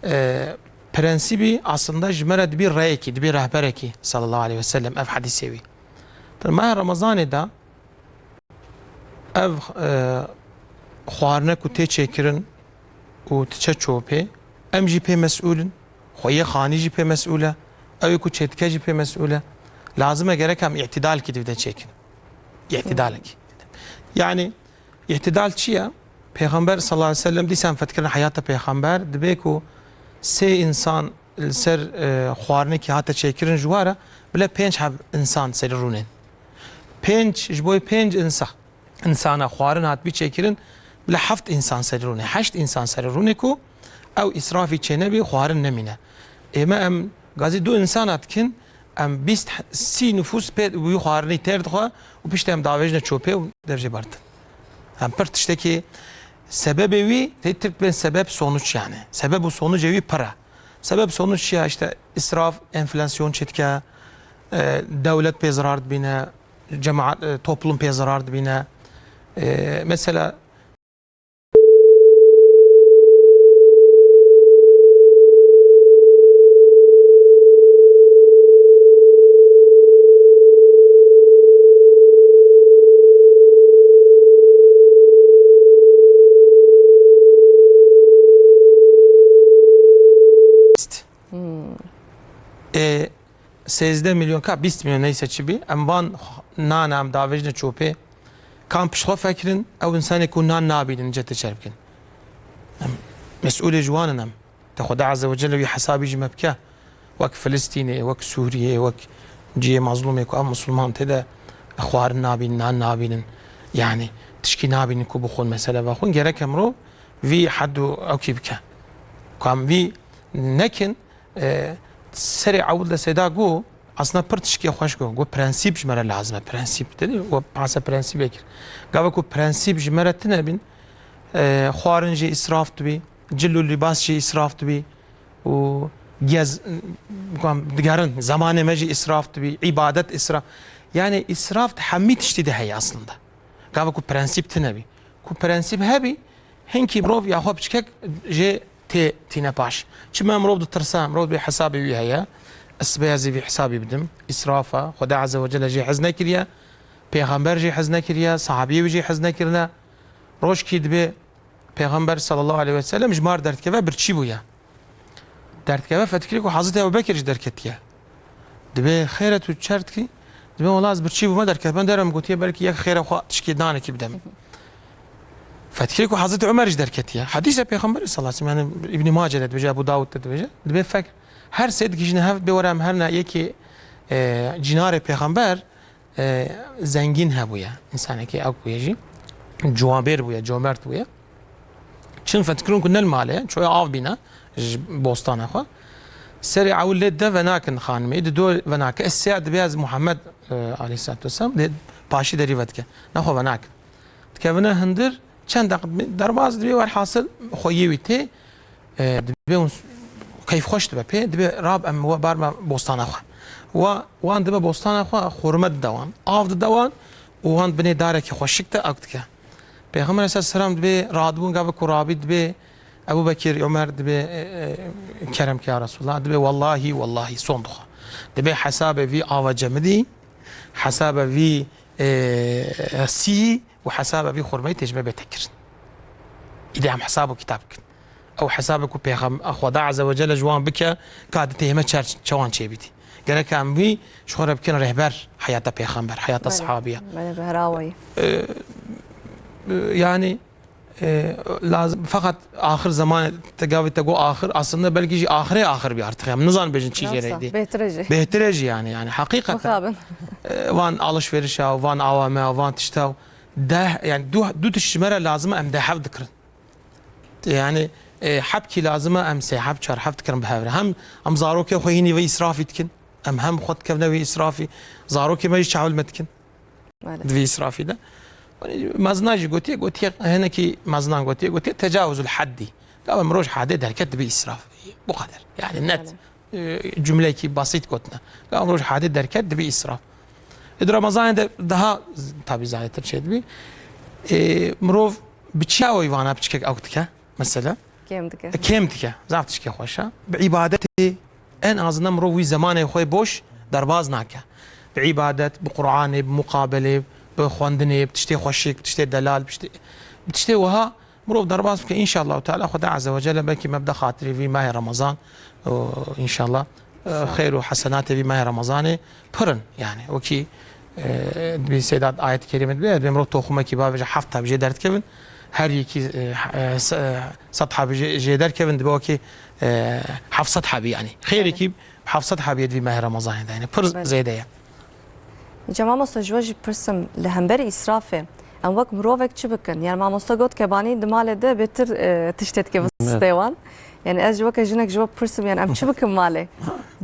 e, prensîbî aslında ji me re dibî reyekî, dibî rehberekî sallallahu aleyhi ve sellem, ev hedîsê wî. Di meha Remezanê de ev, e, xwarine ku tê çêkirin û diçe çopê, em jî pê mesûl in, xweyê xanî jî pê mesûl e, ew ê ku çêdike jî pê mesûl e. Lazim e gerek em îtidalekî di vê de çêkin. Îtidalekî. Yani, îtidal çi ye? Pêxember sallallahu aleyhi ve sellem dîsa em fetkirin heyata Pêxember, dibê ku sê însan li ser, e, xwarinekî hate çêkirin ji wa re, bila pênc heb însan serî rûnên. Pênc, ji bo pênc însa-, însana xwarin hatibî çêkirin, bila heft însan serî rûnê, heşt însan serî rûnê ku ew îsrafî çênebî, xwarin nemîne. Ê me em gazî du însana dikin, em bîst, sî nifûs pê wî xwarinî têr dixwe û piştî em davêjine çopê û dev jê berdin. Em pir tiştekî sebebê wî, tê Tirk bên sebeb sonuç yani. Sebeb û sonucê wî pir e. Sebeb sonuç çi ye? İşte israf, enflasyon çêdike, e, dewlet pê zirar dibîne, cemaat, e, toplum pê zirar dibîne. E, mesela Ê, sêzdeh milyon ka bîst milyon neyse çi bî, em van nana em davêjine çopê, kan pişt xwe fekirin, ew insanê ku nan nabînin, cete çer bikin. Em mesûlê ji wan in em. Te Xweda Azze ve Celle wî hesabî ji me bike. Wek Filistînê, wek Sûriyê, wek cihê mezlûmê ku ev misilman tê de xwarin nabînin, nan nabînin. Yani tişkî nabînin ku bixwin, mesela vexwin. Gerek e mirov vî hed û ewkî bike. Ku em vî nekin, e, serê ewil de Seyda got, aslında pir tişkê xweş got. Got, prensîp ji me re lazim e, prensîp. Dedi, we behsa prensîbê kir. Gava ku prensîp ji me re tune bîn, e, xwarin jî îsraf dibî, cil û lîbas jî îsraf dibî û gez, digerin, zemanê me jî îsraf dibî, îbadet îsraf. Yani îsraf di hemî tiştî de heye aslında. Gava ku prensîp tune bî. Ku prensîp hebî, hinkî mirov ya xwe piçkek jê tê tîne paş. Çima mirov ditirse, mirov dibê hesabê wî heye. Ez sibeya zî vî hesabî bidim. Îsraf e. Xweda Azze ve Celle jê hez nekiriye. Pêxember jê hez nekiriye. Sahabiyê wî jê hez nekirine. Rojkî dibê Pêxember sallallahu aleyhi ve sellem ji mar derdikeve birçî bûye. Derdikeve, fedikirî ku Hazreti Ebu Bekir ji derketiye. Dibê, "Xêr e, tu çer dikî?" Dibê, "Wela ez birçî bûme, derketime derve, min gotiye belkî yek xêre xwe tişkê danekî bide min." Fedikirî ku Hazreti Ömer ji derketiye. Hadîse Pêxemberê sallallahu aleyhi ve sellem, yani Îbnî Mace de dibêje, Ebu Dawud de dibêje. Dibê fek her sê digihîjine hev, bê were em herine yekê, e, cînarê Pêxember, e, zengîn hebûye. Însanekî ew bûye jî. Ciwanbêr bûye, comert bûye. Çin fetikirin ku ne li malê ye, çoya av bîne ji bostana xwe. Serê ewil lê de venakin xanimê, di do venake. Ez sêya dibê ez Muhammed, e, aleyhissalatu vesselam, dê paşî derî vedike. Nexwe venakin. Dikevine hundir, çend deq derbas dibê, werhasil xweyê wî tê. E, dibê hûn s-, keyfxweş dibe pê, dibê rab em we bar me bostana xwe. Wa, wan dibe bostana xwe, xurme dide wan, av dide wan û wan binê darekî xweşik de ak dike. Pêxember aleyhisselam dibê radibûn gava ku rabî dibê Ebu Bekir, Ömer dibê, e, e, kerem ke ya Resulullah, dibê wellahî, wellahî, son dixwe. Dibê hesabê vî ava cemidî, hesabê vî, e, sî û hesabê vî xurmeyî tê ji me bête kirin. Îdî em hesab û kitab bikin. Ew hesabê ku Pêxem-, Xweda Azze ve Celle ji wan bike, ka di têhme çer-, çawan çêbîtî. Gerek em wî ji xwe re bikin rehber heyata Pêxember, heyata Belê. Sahabiye. Belê, bi her awayî. Ee, e, yani, e, lazim, fakat axir zaman te gavê te got axir, aslında belkî jî axirê axir bî artık. Em nizanin bêjin çi Yoksa jê re dî. Bêhtir e jî. Bêhtir e jî yani, yani haqiqeten. Mixabin. E, van alışverişa, van awame, van tişta. Deh, yani du, du tişt ji me re lazim e, em deh hev dikirin. Yani, e, hebkî lazim e, em sê heb, çar heb dikirin bi hev re. Hem em zarokê xwe hînî vê îsrafî dikin, em hem xwe dikevine vê îsrafî. Zarokê me jî çawl me dikin. Belê. Di vê îsrafî de. Mezina jî gotiye, gotiye, hinekî mezinan gotiye, gotiye tecawuzul heddî. Gava mirov ji hadê derket dibe îsraf. Bu kadar. Yani net. Belê. E, cumleyekî basit gotine. Gava mirov ji hadê derket dibe îsraf. E, di Ramazanê de daha z-, tabii zêdetir çêdibî. E, mirov bi çi awayî vana piçkek awk dike? Mesela? Kêm dike. E, kêm dike. Zaf tişkê xweş e. Bi îbadetê en azından mirov wî zemanê xwe boş derbaz nake. Bi îbadet, bi Qur'anê, bi muqabelê, bi xwendinê, bi tiştê xweşik, bi tiştê delal, bi tiştê, bi tiştê wiha mirov derbas bike, înşallah teala Xweda Azze ve Celle belkî me bide xatirê vî mehê Remezan û înşallah, e, xeyr û hesenatê vî mehê Remezanê pir in. Yani wekî, e, dibî Seyda ayet-i kerîme dibê, dibê mirov toxumekî bavêje heft heb jê derdikevin, her yekî, e, e, se-, e, sed hebî jê, jê derkevin, dibe wekî, e, heft sed hebî yani. Xêrekî heft sed hebî yê di vî mehê Remezanê de yani. Pir Belê. zêde ye. Îca mamosta ji we jî pirsim li hemberî îsrafê. Em wek mirovek çi bikin? Yani mamosta got kebanî di malê de bêtir, e, tiştê dike bi Evet. stê wan. Yani ez ji weke jinek ji we pirsim yani em çi bikin malê?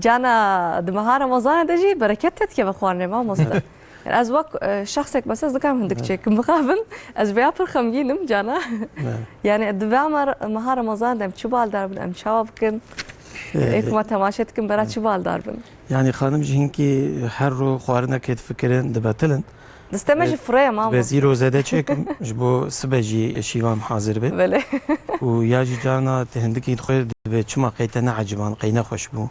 Cana di meha Remezanê de jî bereket te dike bi xwarinê mamosta. Yani ez wek, e, şexsek mesela ez nikarim hindik Evet. çêkim bixabin. Ez vêya pir xemgîn im cana. Evet. Yani di vê meha Remezanê de em çi baldar bin, em çawa bikin? Ee, Ê ku me temaşe dikin bera çi baldar bin? Yani xanim jî hinkî her ro xwarinek hê difikirin, dibetilin. Disteme jî Ee, fireye mamoste. Wezîro zêde çêkim, ji bo sibe jî şîvan hazir be. Belê. Û ya jî carna te hindikî dixwe dibe çima qey te neeciban, qey nexweş bû.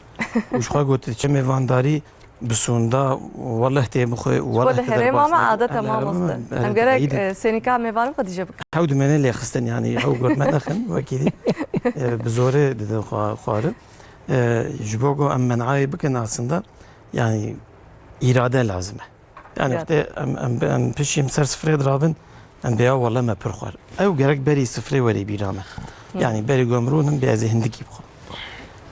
Û ji xwe got, çi mêvandarî bi sonda, weleh tê bixwe, Ji bo weleh li te herêma derbas me nake. adet e Em li herêma mamoste. me, Em e, gerek, teyîd e. e, sênîka mêvanê xwe dîje bikin. Hew dimene lê xistin, yani hew got me nexin, wekî dî, e, bi zorê didin xwa-, xwarin. E, ji bo ku em menayê bikin aslında, yani îrade lazim e. Yani Îrade. wextê em, em, em pişî em ser sifrê dirabin, em bêya wele me pir xwar. Ew gerek berî sifrê werê bîra me. Hı. Yani berî ku em rûnin bê ez ê hindikî bixwim.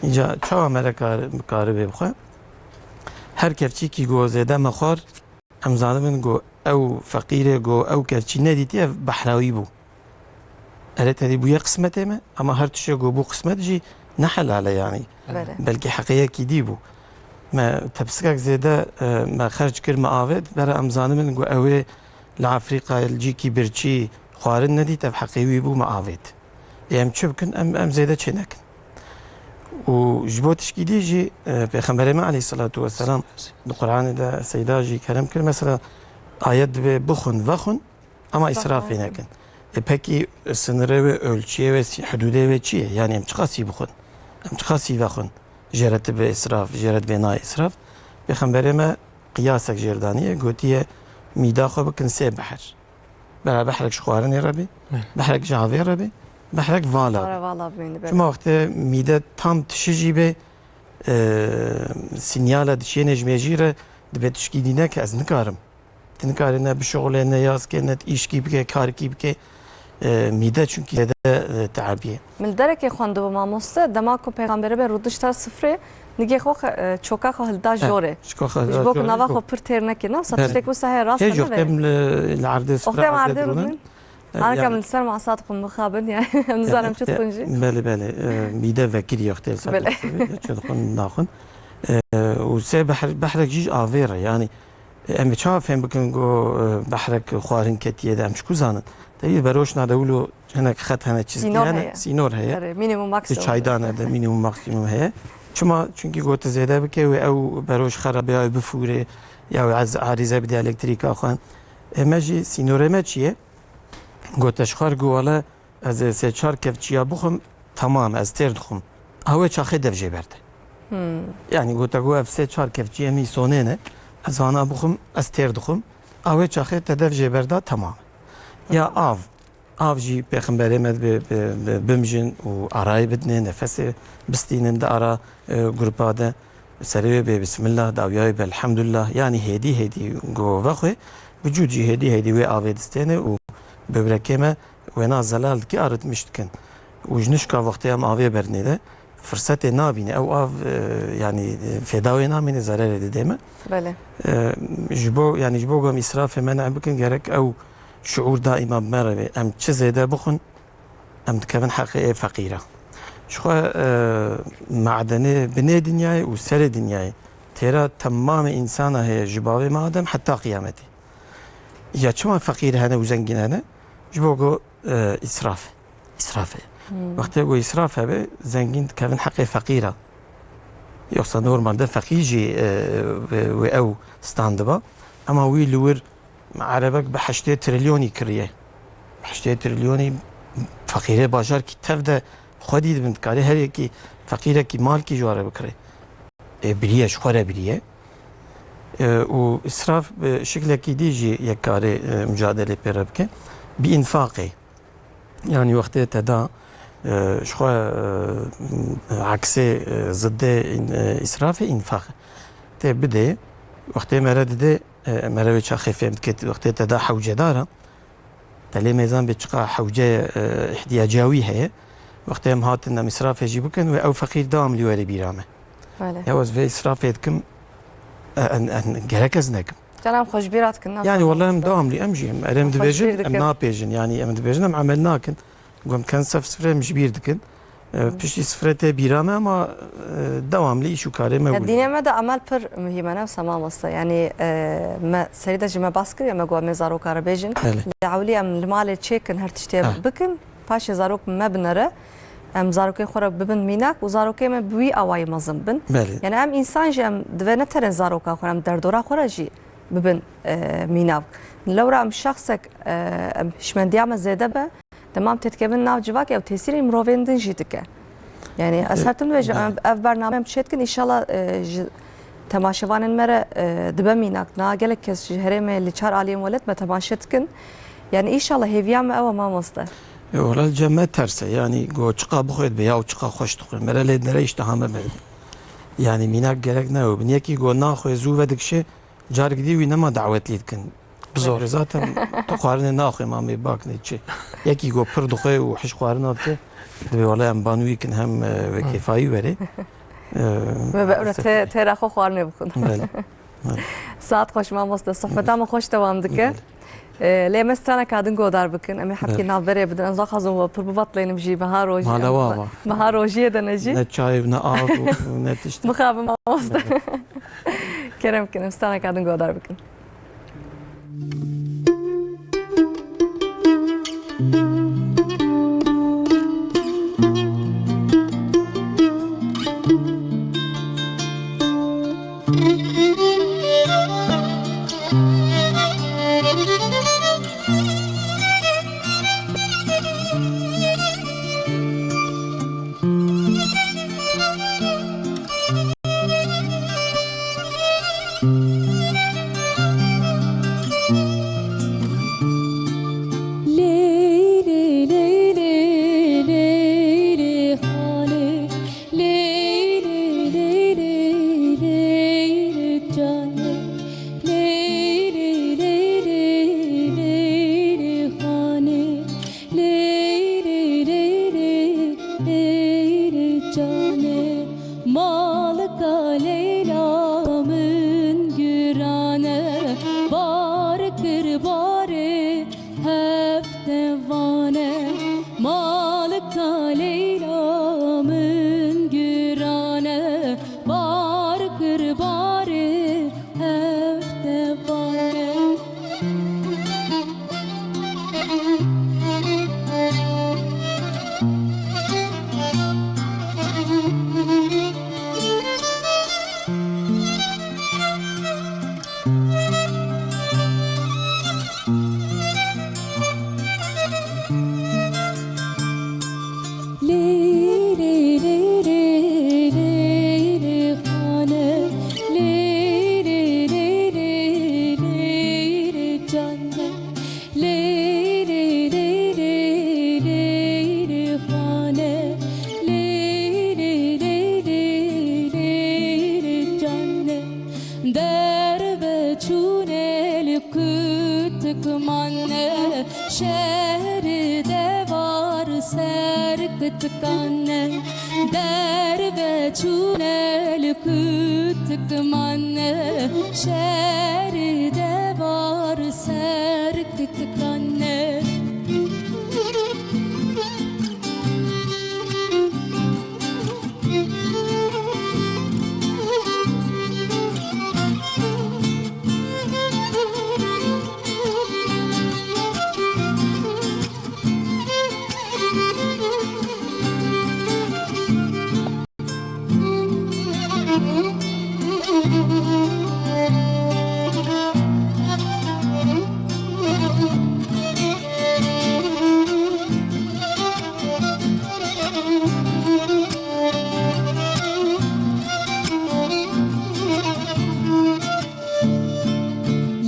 Înca çawa me re kar-, karibe bixwe? Her kevçîkî ku zêde me xwar, em zanibin ku ew feqîrê ku ew kevçî nedîtiye, behrawî bû. Erê tedî bûye qismetê me, ama her tiştê ku bû qismet jî ne helal e yanî. Belê. Belkî heqê yekî dî bû. Me tepsikek zêde, e, me xerc kir, me avêt, bera em zanibin ku ew ê li Efrîqayê li cîkî birçî xwarin nedît, ev heqê wî bû, me avêt. Ê em çi bikin? Em, em zêde çê nekin. Û ji bo tişkî dî jî, e, Pêxemberê me aleyhisselatu vesselam di Qur'anê de seyda jî kerem kir. Mesela ayet dibe bixwin, vexwin, ama îsrafê nekin. E, pekî sinirê wê, ölçüyê wê, sî-, hudûdê wê çi ye? Yani em çiqasî bixwin? Em çiqasî vexwin? Jê re dibe îsraf, jê re dibe nayê îsraf. Pêxemberê me qiyasek jê re daniye, gotiye, mîda xwe bikin sê behr. Bera behrek ji xwarinê re bê, behrek ji avê re bê, behrek vala bê. Ara vala bimîne, belê. Çima wextê mîde tam tişijî bê, e, sinyala diçiyê ne ji mêjî re, dibe tişkî dî neke, ez nikarim. Tu nikarî ne bişuxulê, ne yaz ke, ne îşkî bike, karikî bike. E, mîde çunkî zêde, e, teabiye. Min li derekê xwendibû mamoste, dema ku pêxemberê be rûdişta sifrê, nigê xwe xe-, e, çoka xwe hilda jorê. Ji bo ku nava xwe pir têr neke. Nav sa tiştek wisa heye, rast e, nebe? Em li, li erdê sifre, erdê rûnin. Anka min li ser masat xwe mixabin, yani, em nizanim çi dixwin jî. Belê, belê. E, mîde vekirî wextê li ser çi dixwin, naxwin. E, û sê behr-, behrek jî ji avê re, yani, Em ê çawa fêm bikin ku, e, behrek xwarin ketiye de, em çiku zanin? Tevî beroşna de wilo hinek xet hene, çizgî hene, sînor heye. Erê, minimum maksimum. Çaydan de minimum maksimum heye. Çima? Çunkî gote zêde bike wê ew beroş xerabe ya wê bifûre, ya wê ez arîze bide elektrîka xwe. E, me jî sînorê me çi ye? Gote ji xwe re ku wele Ez ê sê çar kevçiya bixwim, temam, ez têr dixwim. Ew ê çaxê dev jê berde. Hmm. Yani gote ku ev sê çar kevçiyê min sonê ne, ez hana bixwim, ez têr dixwim. Ew ê çaxê te dev jê berda, temam. Ya av, av jî pêxemberê me bi, bi, bi, bimjin û arayê bidinê, nefesê bistînin di ara, e, grupa de. Serê wê bê bismillah, dawiya wê bê elhamdulillah. Yani hêdî hêdî go vexwe, vücud jî hêdî hêdî wê avê distêne û böbrekê me wêna zelal dike, arıtmış dikin. Û ji nişka wextê em avê berinê de firsetê nabîne. Ew av, e, yani, e, fêda wê namîne, zererê didê me. Belê. E, ji bo, yani ji bo ku em îsrafê me nebikin, gerek ew şuur daîma bi me re be. Em çi zêde bixwin, em dikevin heqê ê feqîra. Ji xwe, e, madenê binê dinyayê û serê dinyayê têra temamê însana heye ji bavê me Adem heta qiyametê. Ya çima feqîr hene û zengîn hene? Ji bo ku, e, îsraf e. Îsraf e. Hmm. Wextê ku îsraf hebe, zengîn dikevin heqê feqîra. Yoksa normalde feqîr jî, e, wê, wê ew standiba. Ema wî li wir Erebek bi heştê trilyonî kiriye. Heştê trilyonî feqîrê bajar kî tev de xwedî dibin, dikarê her yekî feqîrekî malkî ji ware bikire. E, biriye, ji xwe re biriye. E, û îsraf bi şiklekî dî jî yek karê, e, mucadelê pê re bike. Bi înfaqê. Yani wextê te da, e, ji xwe, e, eksê, e, ziddê în-, e, îsrafê înfaq. Tê bidê, wextê mere didê, e, mere wê çaxê fêm dike, wextê te da hewcedara, te lê mêzan bê çiqa hewce, e, ihtiyaca wî heye. Wextê em hatin em îsrafê jî bikin ve ew feqîr dewam li werê bîra me. Belê. Ya ez vê îsrafê dikim, e, en, en, gerek ez nekim. Can em xwe ji bîra dikin, ne Yani zaten wele em dewamlî, em jî em, erê em Em xwe ji bîr dibêjin, em dikin. napêjin, yani em dibêjin, em emel nakin. Gom ken sef sifre em ji bîr dikin. E, Hı. Piştî sifre tê bîra me ama, e, dewamlî îş û karê me Ya wilo. Dînê me de emel pir muhîm e, ne wisa mamoste. Yani, e, me serî de jî me bas kiriye, me got em ê zaroka re bêjin. Belê. Li ewlî em li malê çêkin, her tiştê Ha. bikin, paşê zarok me binere. Em zarokên xwe re bibin mînak û zarokê me bi wî awayî mezin bin. Belê. Yani em însan jî em divê ne tenê zaroka xwe, em derdora xwe re jî bibin, e, mînak. Lewra em şexsek, e, em hişmendiya me zêde be, dema em têdikevin nav civakê, ew tesîrê mirovên din jî dike. Yani ez E, her tim dibêjim, e. em ev bername em çêdikin, înşallah, e, ji temaşevanên me re, e, dibe mînak. Niha gelek kes ji herêmê li çar aliyên welat me temaşe dikin. Yani înşallah hêviya me ew e mamoste. E, wala li cem me ters e. Yani go çiqa bixwê dibe ya û çiqa xweş dixwê. Mere lê nere îşteha me be. Yani mînak gerek ne ew bin. Yekî go naxwê zû vedikişê, carek dî wî nema dawetlî dikin. Bi zor. Zaten tu xwarinê naxwê, mamê bak ne çi. Yekî go pir dixwê û hiş xwarina dike, dibê wala em ban wî kin hem, e, ve Hı. kêfayî werê. E, Me be, maalesef. te-, têra xwe xwarinê bixwin. Belê. Belê. Saet xweş mamoste, sohbeta me xweş dewam dike. Belê. Ee, lê me straneka din godar bikin. Em ê hepkê Evet. navberê bidin. Ez naxwazim we pir bibetlênim jî. Meha rojî. Mala wa wa. Meha rojiyê de ne jî. Ne çay, ne av, ne tişt. Mixabin mamoste. Kerem bikin, em straneka din godar bikin. Leyli, leyli, leyli, leyli canê, malika Leyla min girane, bar kir barê hevdevane. Malika Leyla min girane, bar kir barê hevdevane. Leyli, leyli, leyli xane, leyli, leyli, leyli cane. Leyli, leyli, leyli xane, leyli, leyli, leyli cane. Derve çûne li kutik mane, şehri devar ser kitikane. Derve çûne li kutik mane, şehri devar ser kitikane.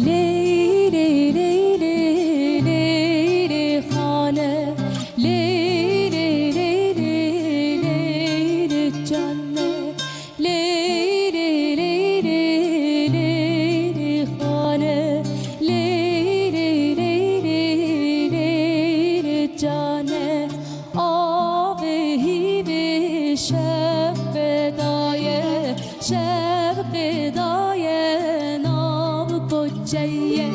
Leyli, leyli, leyli xane, leyli, leyli, leyli cane. Leyli, leyli, leyli xane, leyli, leyli, leyli cane. Avê hîvê şevqê daye, şevqê daye nav koçeye.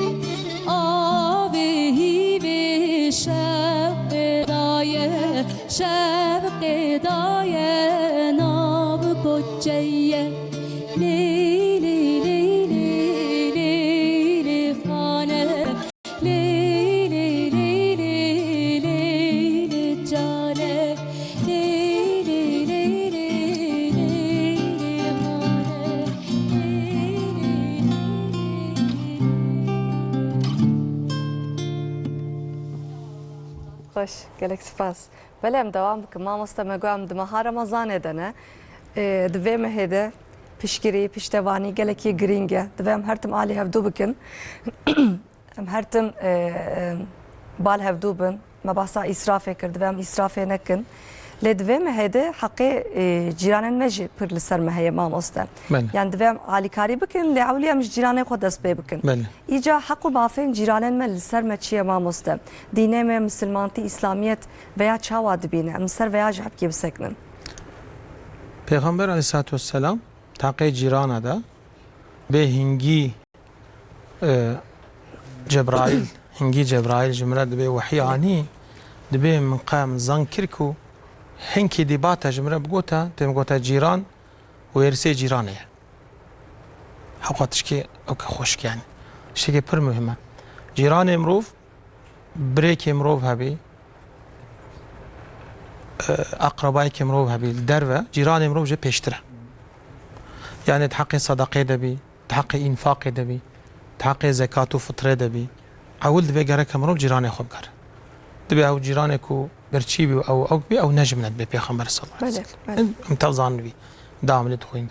Avê hîvê şevqê daye, şevqê daye nav koçeye. Leyli, leyli, leyli xane, leyli, leyli, leyli cane. Leyli, leyli, leyli xane, leyli, leyli. Xweş, gelek spas. Belê, em dewam bikin. Mamoste, me got em di meha Remezanê de ne. Ê, di vê mehê de piştgirî, piştevanî gelekî girîng e. Divê em her tim alî hevdû bikin. Em her tim, ê, ê, bal hevdû bin. Me behsa îsrafê kir, divê em îsrafê nekin. Lê di vê mehê de heqê, ê, cîranên me jî pir li ser me heye, mamoste. Belê. Yani divê em alîkarî bikin, lê ewlî em ji cîranê xwe dest pê bikin. Belê. Îca heq û mafên cîranên me li ser me çi ye, mamoste? Dînê me, misilmantî, îslamiyet veya çawa dibîne? Em li ser veya ji hepkî bisekinin. Pêxember aleyhissalatu vesselam taqê cîrana de bê hingî, e, Cebraîl Hingî Cebraîl ji min re dibê wehî anî, dibê min qe min zan kir ku hinkî dîbata ji min re bigota, tê min gota cîran û êrisê cîranê ye. Hewqa tişkê ewke xweşik yani. Tiştekê pir muhim e. Cîranê mirov, birêkê mirov hebî, e, aqrebayekê mirov hebî li derve, cîranê mirov jê pêştir e. Yani di heqê sedaqê de bî, di heqê înfaqê de bî, di heqê zekat û fitrê de bî, ewil divê gereke mirov cîranê xwe bikare. Divê ew cîranê ku birçî bî û ew ewk bî, ew ne ji min e, dibê Pêxember sallallahu aleyhi ve sellem. Belê, belê. Em tev zanibî, dawamlî dixwîn.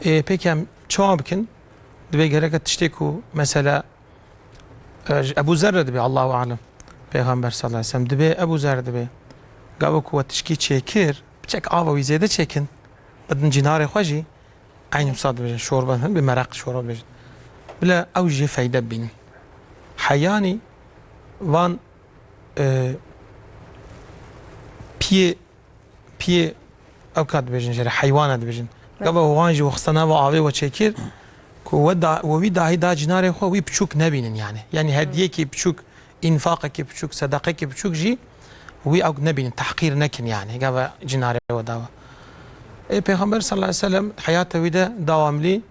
Ê, pêkî em çawa bikin? Divê gereke tiştê ku mesela, e, ji Ebû Zer re dibê, Allahu alem. Pêxember sallallahu aleyhi ve sellem dibê, Ebû Zer dibê. Gava ku we tişkî çêkir, piçek ava wî zêde çêkin. Bidin cînarê xwe jî. Eynî wisa dibêjin, şorbe hin, bi meraq şorbe dibêjin. Bila ew jê feyde bibînin. Heyanî van, e, piyê, piyê ew ka dibêjin, jê re heywana dibêjin. Evet. Gava wan jî we xiste nava avê we çêkir, ku we da, we wî dahî da cînarê xwe wî piçûk nebînin yani. Yani hediyekî piçûk, înfaqekî piçûk, sedaqekî piçûk jî wî ew nebînin, tehqîr nekin yani. Gava cînarê we dawa. Ê, Pêxember sallallahu aleyhi ve sellem heyata wî de dawamlî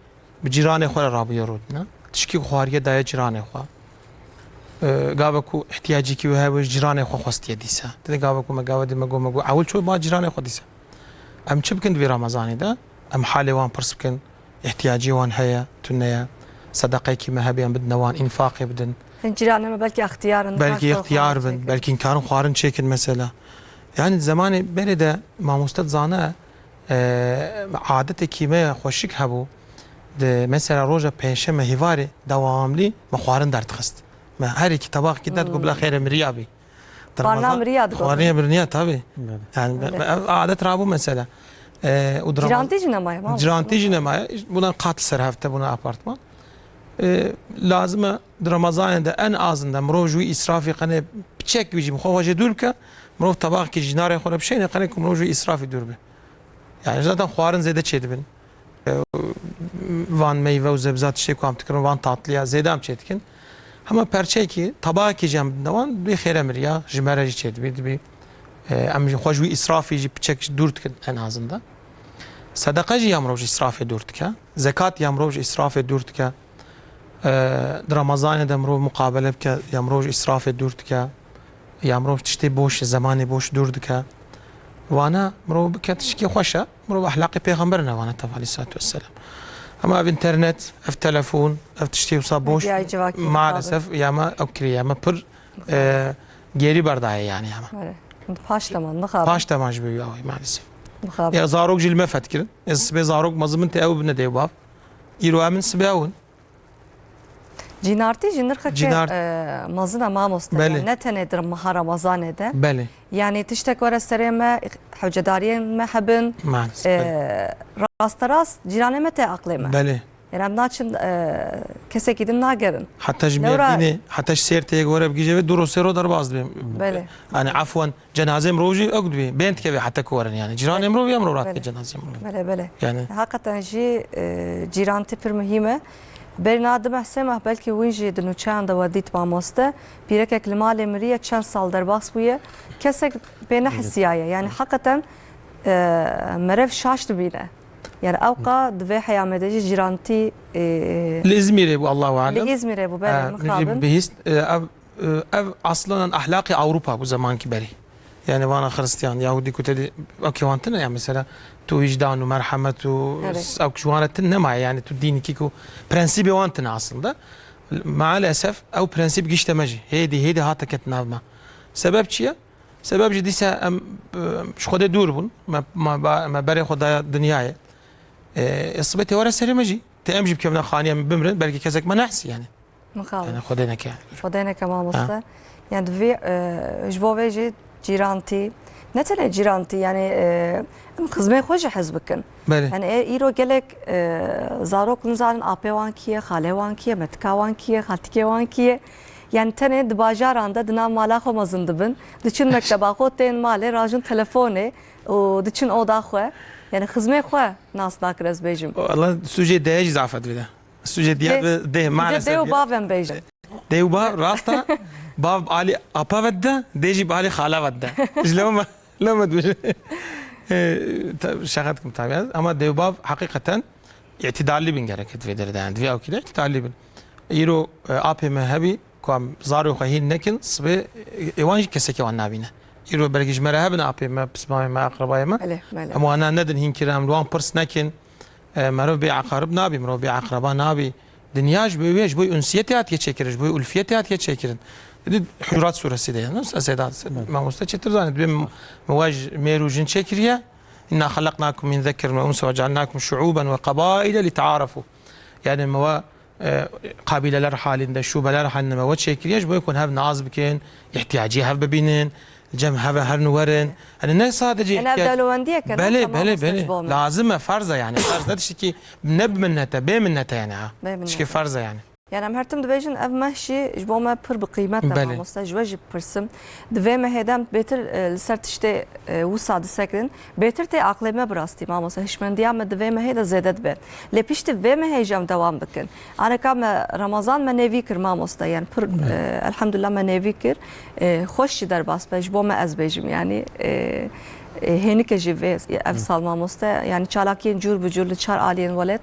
bi cîranê xwe re rabûye rûdine. Tişkî xwariyê daye cîranê xwe. E, gava ku ihtiyacîkî wê hebe ji cîranê xwe xwestiye dîse. Dide gava ku me gava dî me got, me got, ewil ço ba cîranê xwe dîse. Em çi bikin di vî Ramazanê de? Em halê wan pirs bikin. Ehtiyacê wan heye, tune ye. Sedaqeyekî me hebe em bidine wan, înfaqê bidin. Hin cîranê me belkî extiyar in, Belkî nikarin extiyar xwarin bin, çêkin. Belkî nikarin xwarin çêkin mesela. Yani zemanê berê de mamoste dizane, e, adetekî me xweşik hebû. Di mesela roja pênşeme hêvarê dewamlî me xwarin derdixist. Me her yekî tebaxekî derd got bila xêre miriya bî. Di Xwarina Ramazan miriya digot. Xwarina miriya tabii. Evet. Yani be-, Öyle. be-, ev adet rabû mesela. E, û di Ramazan Cîrantî jî nemaye, mamoste. Cîrantî jî nemaye. Bûna qat ser hefte, bûna apartman. E, lazim e di Ramazanê de en azinde mirov ji wî îsrafî qenê piçek wî jî xwe xwe jê dûr bike. Mirov tebaxekî cînarê xwe re bişêne qenê ku mirov ji wî îsrafî dûr be. Yani zaten xwarin zêde çêdibin. E, van meyve û zebza tiştê ku em dikirin, van tatliya zêde em çêdikin. Hema perçeyekî, tabakekî jî em bidine wan, dibê xêre miriya, ji me re jî çêdibî, dibî, e, em jî xwe ji wî îsrafî jî piçek jî dûr dikin en azinde. Sedeqe jî ya mirov ji îsrafê dûr dike. Zekat ya mirov ji îsrafê dûr dike. E, di Ramazanê de mirov muqabele bike, ya mirov ji îsrafê dûr dike. Ya mirov tiştê boş, zemanê boş dûr dike. Wana mirov bike tişkî xweş e. Mirov ehlaqê pêxember navane tev aleyhissalatu vesselam. Ama ev internet, ev telefon, ev tiştê wisa boş, Medyayê civakî, maalesef, ya me ew kiriye, ya me pir, e, gêrî berdaye yani ya me. Belê. Paş deman, mixabin. Paş deman ji bo wî awayî maalesef. Mixabin. Ya zarok jî li me fetkirin. Ez sibê zarok mezin bin te ew bine dê û bav. Îro em in sibê ew in. Cînartî jî nirxeke, Cînar- e, mezin e mamoste. Belê. Yani ne tenê di meha Remezanê de. Belê. Yani tiştek were serê me, hewcedariyên me hebin. Maalesef, E, belê. Rasterast cîranê me tê aqlê me. Belê. Yani em naçin, e, kesekî din nagerin. Heta ji Lewra Mêrdînê, heta ji Sêrtê gore bigihîje vê du ro sê ro derbas dibe. Belê. Yani afwan, cenazê mirov jî ew dibê. Bên dikeve heta ku werin yani. Cîranê Belê. mirov ya mirov rahat Belê. ke cenazê mirov. Belê, belê. Yani. Hakikaten jî, e, cîrantî pir muhîm e. Berî niha du meh sê meh belkî wîn jî di nûçeyan de we dît mamoste. Pîrekek li malê miriye çend sal derbas bûye. Kesek pê nehisiyaye. Yani hakikaten, e, merev şaş dibîne. Yani ewqa di vê heyamê de jî cîrantî, e, Li Îzmîrê bû, Allahu alem. Li Îzmîrê bû, belê, Ha, mixabin. bihîst, e, ev Ev aslan ehlaqê Ewropa bû zemankî berî. Yani vana Xristiyan, Yahudî ku te dî, ew kê wan tine ya mesela, tu wîcdan û merhemet û Evet. s-, ew ji wan re tin nemaye, yani tu dînikî ku prensîbê wan tine aslında. Maalesef ew prensîb gişte me jî. Hêdî, hêdî hate ket nav me. Sebeb çi ye? Sebeb jî dîsa em, e, ji Xwedê dûr bûn. Me, me, ba-, me berê xwe daya dinyayê. E, e, sibê tê were serê me jî. Tê em jî bikevine xaniya me bimrin, belkî kesek me nehsî yani. Mixabin. Yani Xwedê neke. Xwedê neke mamoste. Ha. Yani divê, e, ji bo vê jî cîrantî, ne tenê cîrantî, yani, e, em xizmê xwe jî hez bikin. Belê. Yani, e, îro gelek, e, zarok nizanin apê wan kî ye, xalê wan kî ye, metika wan kî ye, xaltikê wan kî ye. Yani tenê di bajaran de di nav mala xwe mezin dibin. Diçin mekteba xwe, tên malê, rajin telefonê û diçin oda xwe. Yani xizmê xwe nas nakir ez bêjim. Wala sûcê deye jî zafet bide. Sûcê diya Dê, bi dê, dê maalesef dê û ya. bavên bêjin. Dê û bav, rast e. Bav bi alî apa ve dide, dê jî bi alî xala ve dide. Ji lewma, lewma dibêje. E, ta-, şexe dikim tabii. Ama dê û bav heqîqeten îtidalî bin gerek di vê derê de. Yani, di vê awkî de îtidalî bin. Îro, e, apê me hebî, ku em zarê xwe hîn nekin, sibê, e, ê wan jî kesekê wan nabîne. Îro belkî ji me re hebin apê me, pismamê me, aqrebayê me. Belê, belê. Em wana nedin hîn kirin, em li wan pirs nekin. E, merov bê eqarib nabî, merov bê eqreba nabî. Dinya ji bo wê, ji bo unsiyetê hatiye çêkirin, ji bo ulfiyetê hatiye çêkirin. Di Hucurat suresî de ye. Nasıl Seyda, mamoste çêtir zanî, dibê min we ji mêr û jin çêkiriye. "İnna halaknakum min zekerin ve unsa ve cealnakum şuuben ve qabaile li taarafu." Yani me we, e, kabileler halinde, şubeler halinde me we çêkiriye, ji bo ku hev naz bikin, ihtiyacî hev bibînin, cem hev herin werin. Yani ne sadece Yani ev ihtiyacî dewlewendiyeke ne Belê, tamam belê, olsa belê. ji bo me. Lazim e, farz e yani. Farz ne tiştekî ne bi minnete, bê minnete yani ha. Bê minnete. Tiştekî farz e yani. Yani em her tim dibêjin ev meh jî ji bo me pir bi qîmet e Belê. mamoste, ji we jî bipirsim. Di vê mehê de em bêtir, e, li ser tiştê, e, wisa disekinin. Bêtir tê aqlê me bi rastî mamoste. Hişmendiya me di vê mehê de zêde dibe. Lê piştî vê mehê jî em dewam bikin. Aneka me Remezan me nêvî kir mamoste. Yani pir, Belê. e, elhamdulillah me nêvî kir. E, xweş jî derbas be. Ji bo me ez bêjim yani. E, e, hênike jî vê ev Hı. sal mamoste. Yani çalakiyên cûr bi cûr li çar aliyên welêt,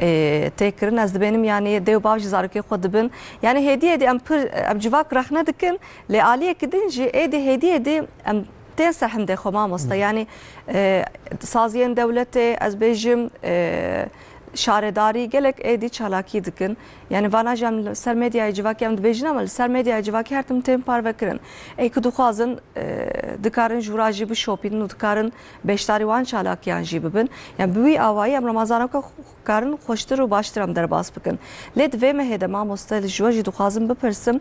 e, tê kirin. Ez dibênim yani dê û bav jî zarokê xwe dibin. Yani hêdî hêdî em pir, em civak rexne dikin. Lê aliyekî din jî êdî hêdî hêdî em tên ser hindê xwe mamoste. Hı. Yani, e, saziyên dewletê, ez bêjim, e, şaredarî gelek êdî çalakî dikin. Yani vana jî em li ser medyayê civakî em dibêjin ama li ser medyayê civakî her tim tên parvekirin. Ê ku dixwazin, e, dikarin ji wira jî bişopînin û dikarin beşdarî wan çalakiyan jî bibin. Yani bi wî awayî em Remezanoka karin xweştir û baştir em derbas bikin. Lê di vê mehê de mamoste ji we jî dixwazim bipirsim,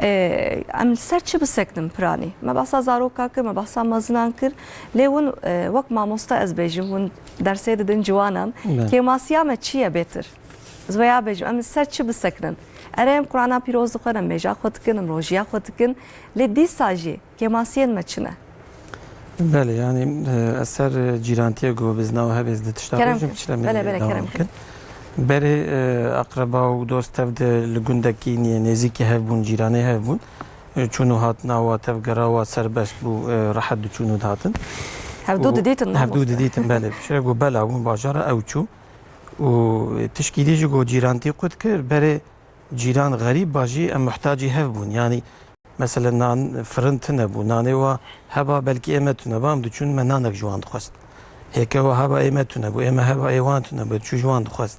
e, em li ser çi bisekinin piranî? Me behsa zaroka kir, me behsa mezinan kir. Lê hûn, e, wek mamoste ez bêjim, hûn dersê didin ciwanan. Belê. Kêmasiya me çi ye bêtir? Ez vêya bêjim, em li ser çi bisekinin? Erê em Qur'ana pîroz dixwin, em mêja xwe dikin, em rojiya xwe dikin. Lê dîsa jî kêmasiyên me çi ne? Belê, yani, e, ez ser, e, cîrantiyê ku bizna û hebêz di tişta Kerem bêjim, kir. Çile min Belê, belê, dewam kerem kir. bikin. Berê, e, aqreba û dost tev de li gundekî niye nêzîkî hev bûn, cîranê hev bûn. E, çûn û hatina wa tev gera wa serbest bû, e, rehet diçûn û dihatin. Hevdû Û didîtin, hevdû mamoste. didîtin, belê. Şire ku bela bûn bajara ew çû. Û tişkî dî jî ku cîrantî qut kir, berê cîran xerîb ba jî em muhtacî hev bûn. Yani, Mesela nan, firin tune bû. Nanê wa heba belkî ê me tune ba, em diçûn me nanek ji wan dixwest. Hêke wa heba ê me tune bû, ê me heba ê wan tune bû, diçû ji wan dixwest.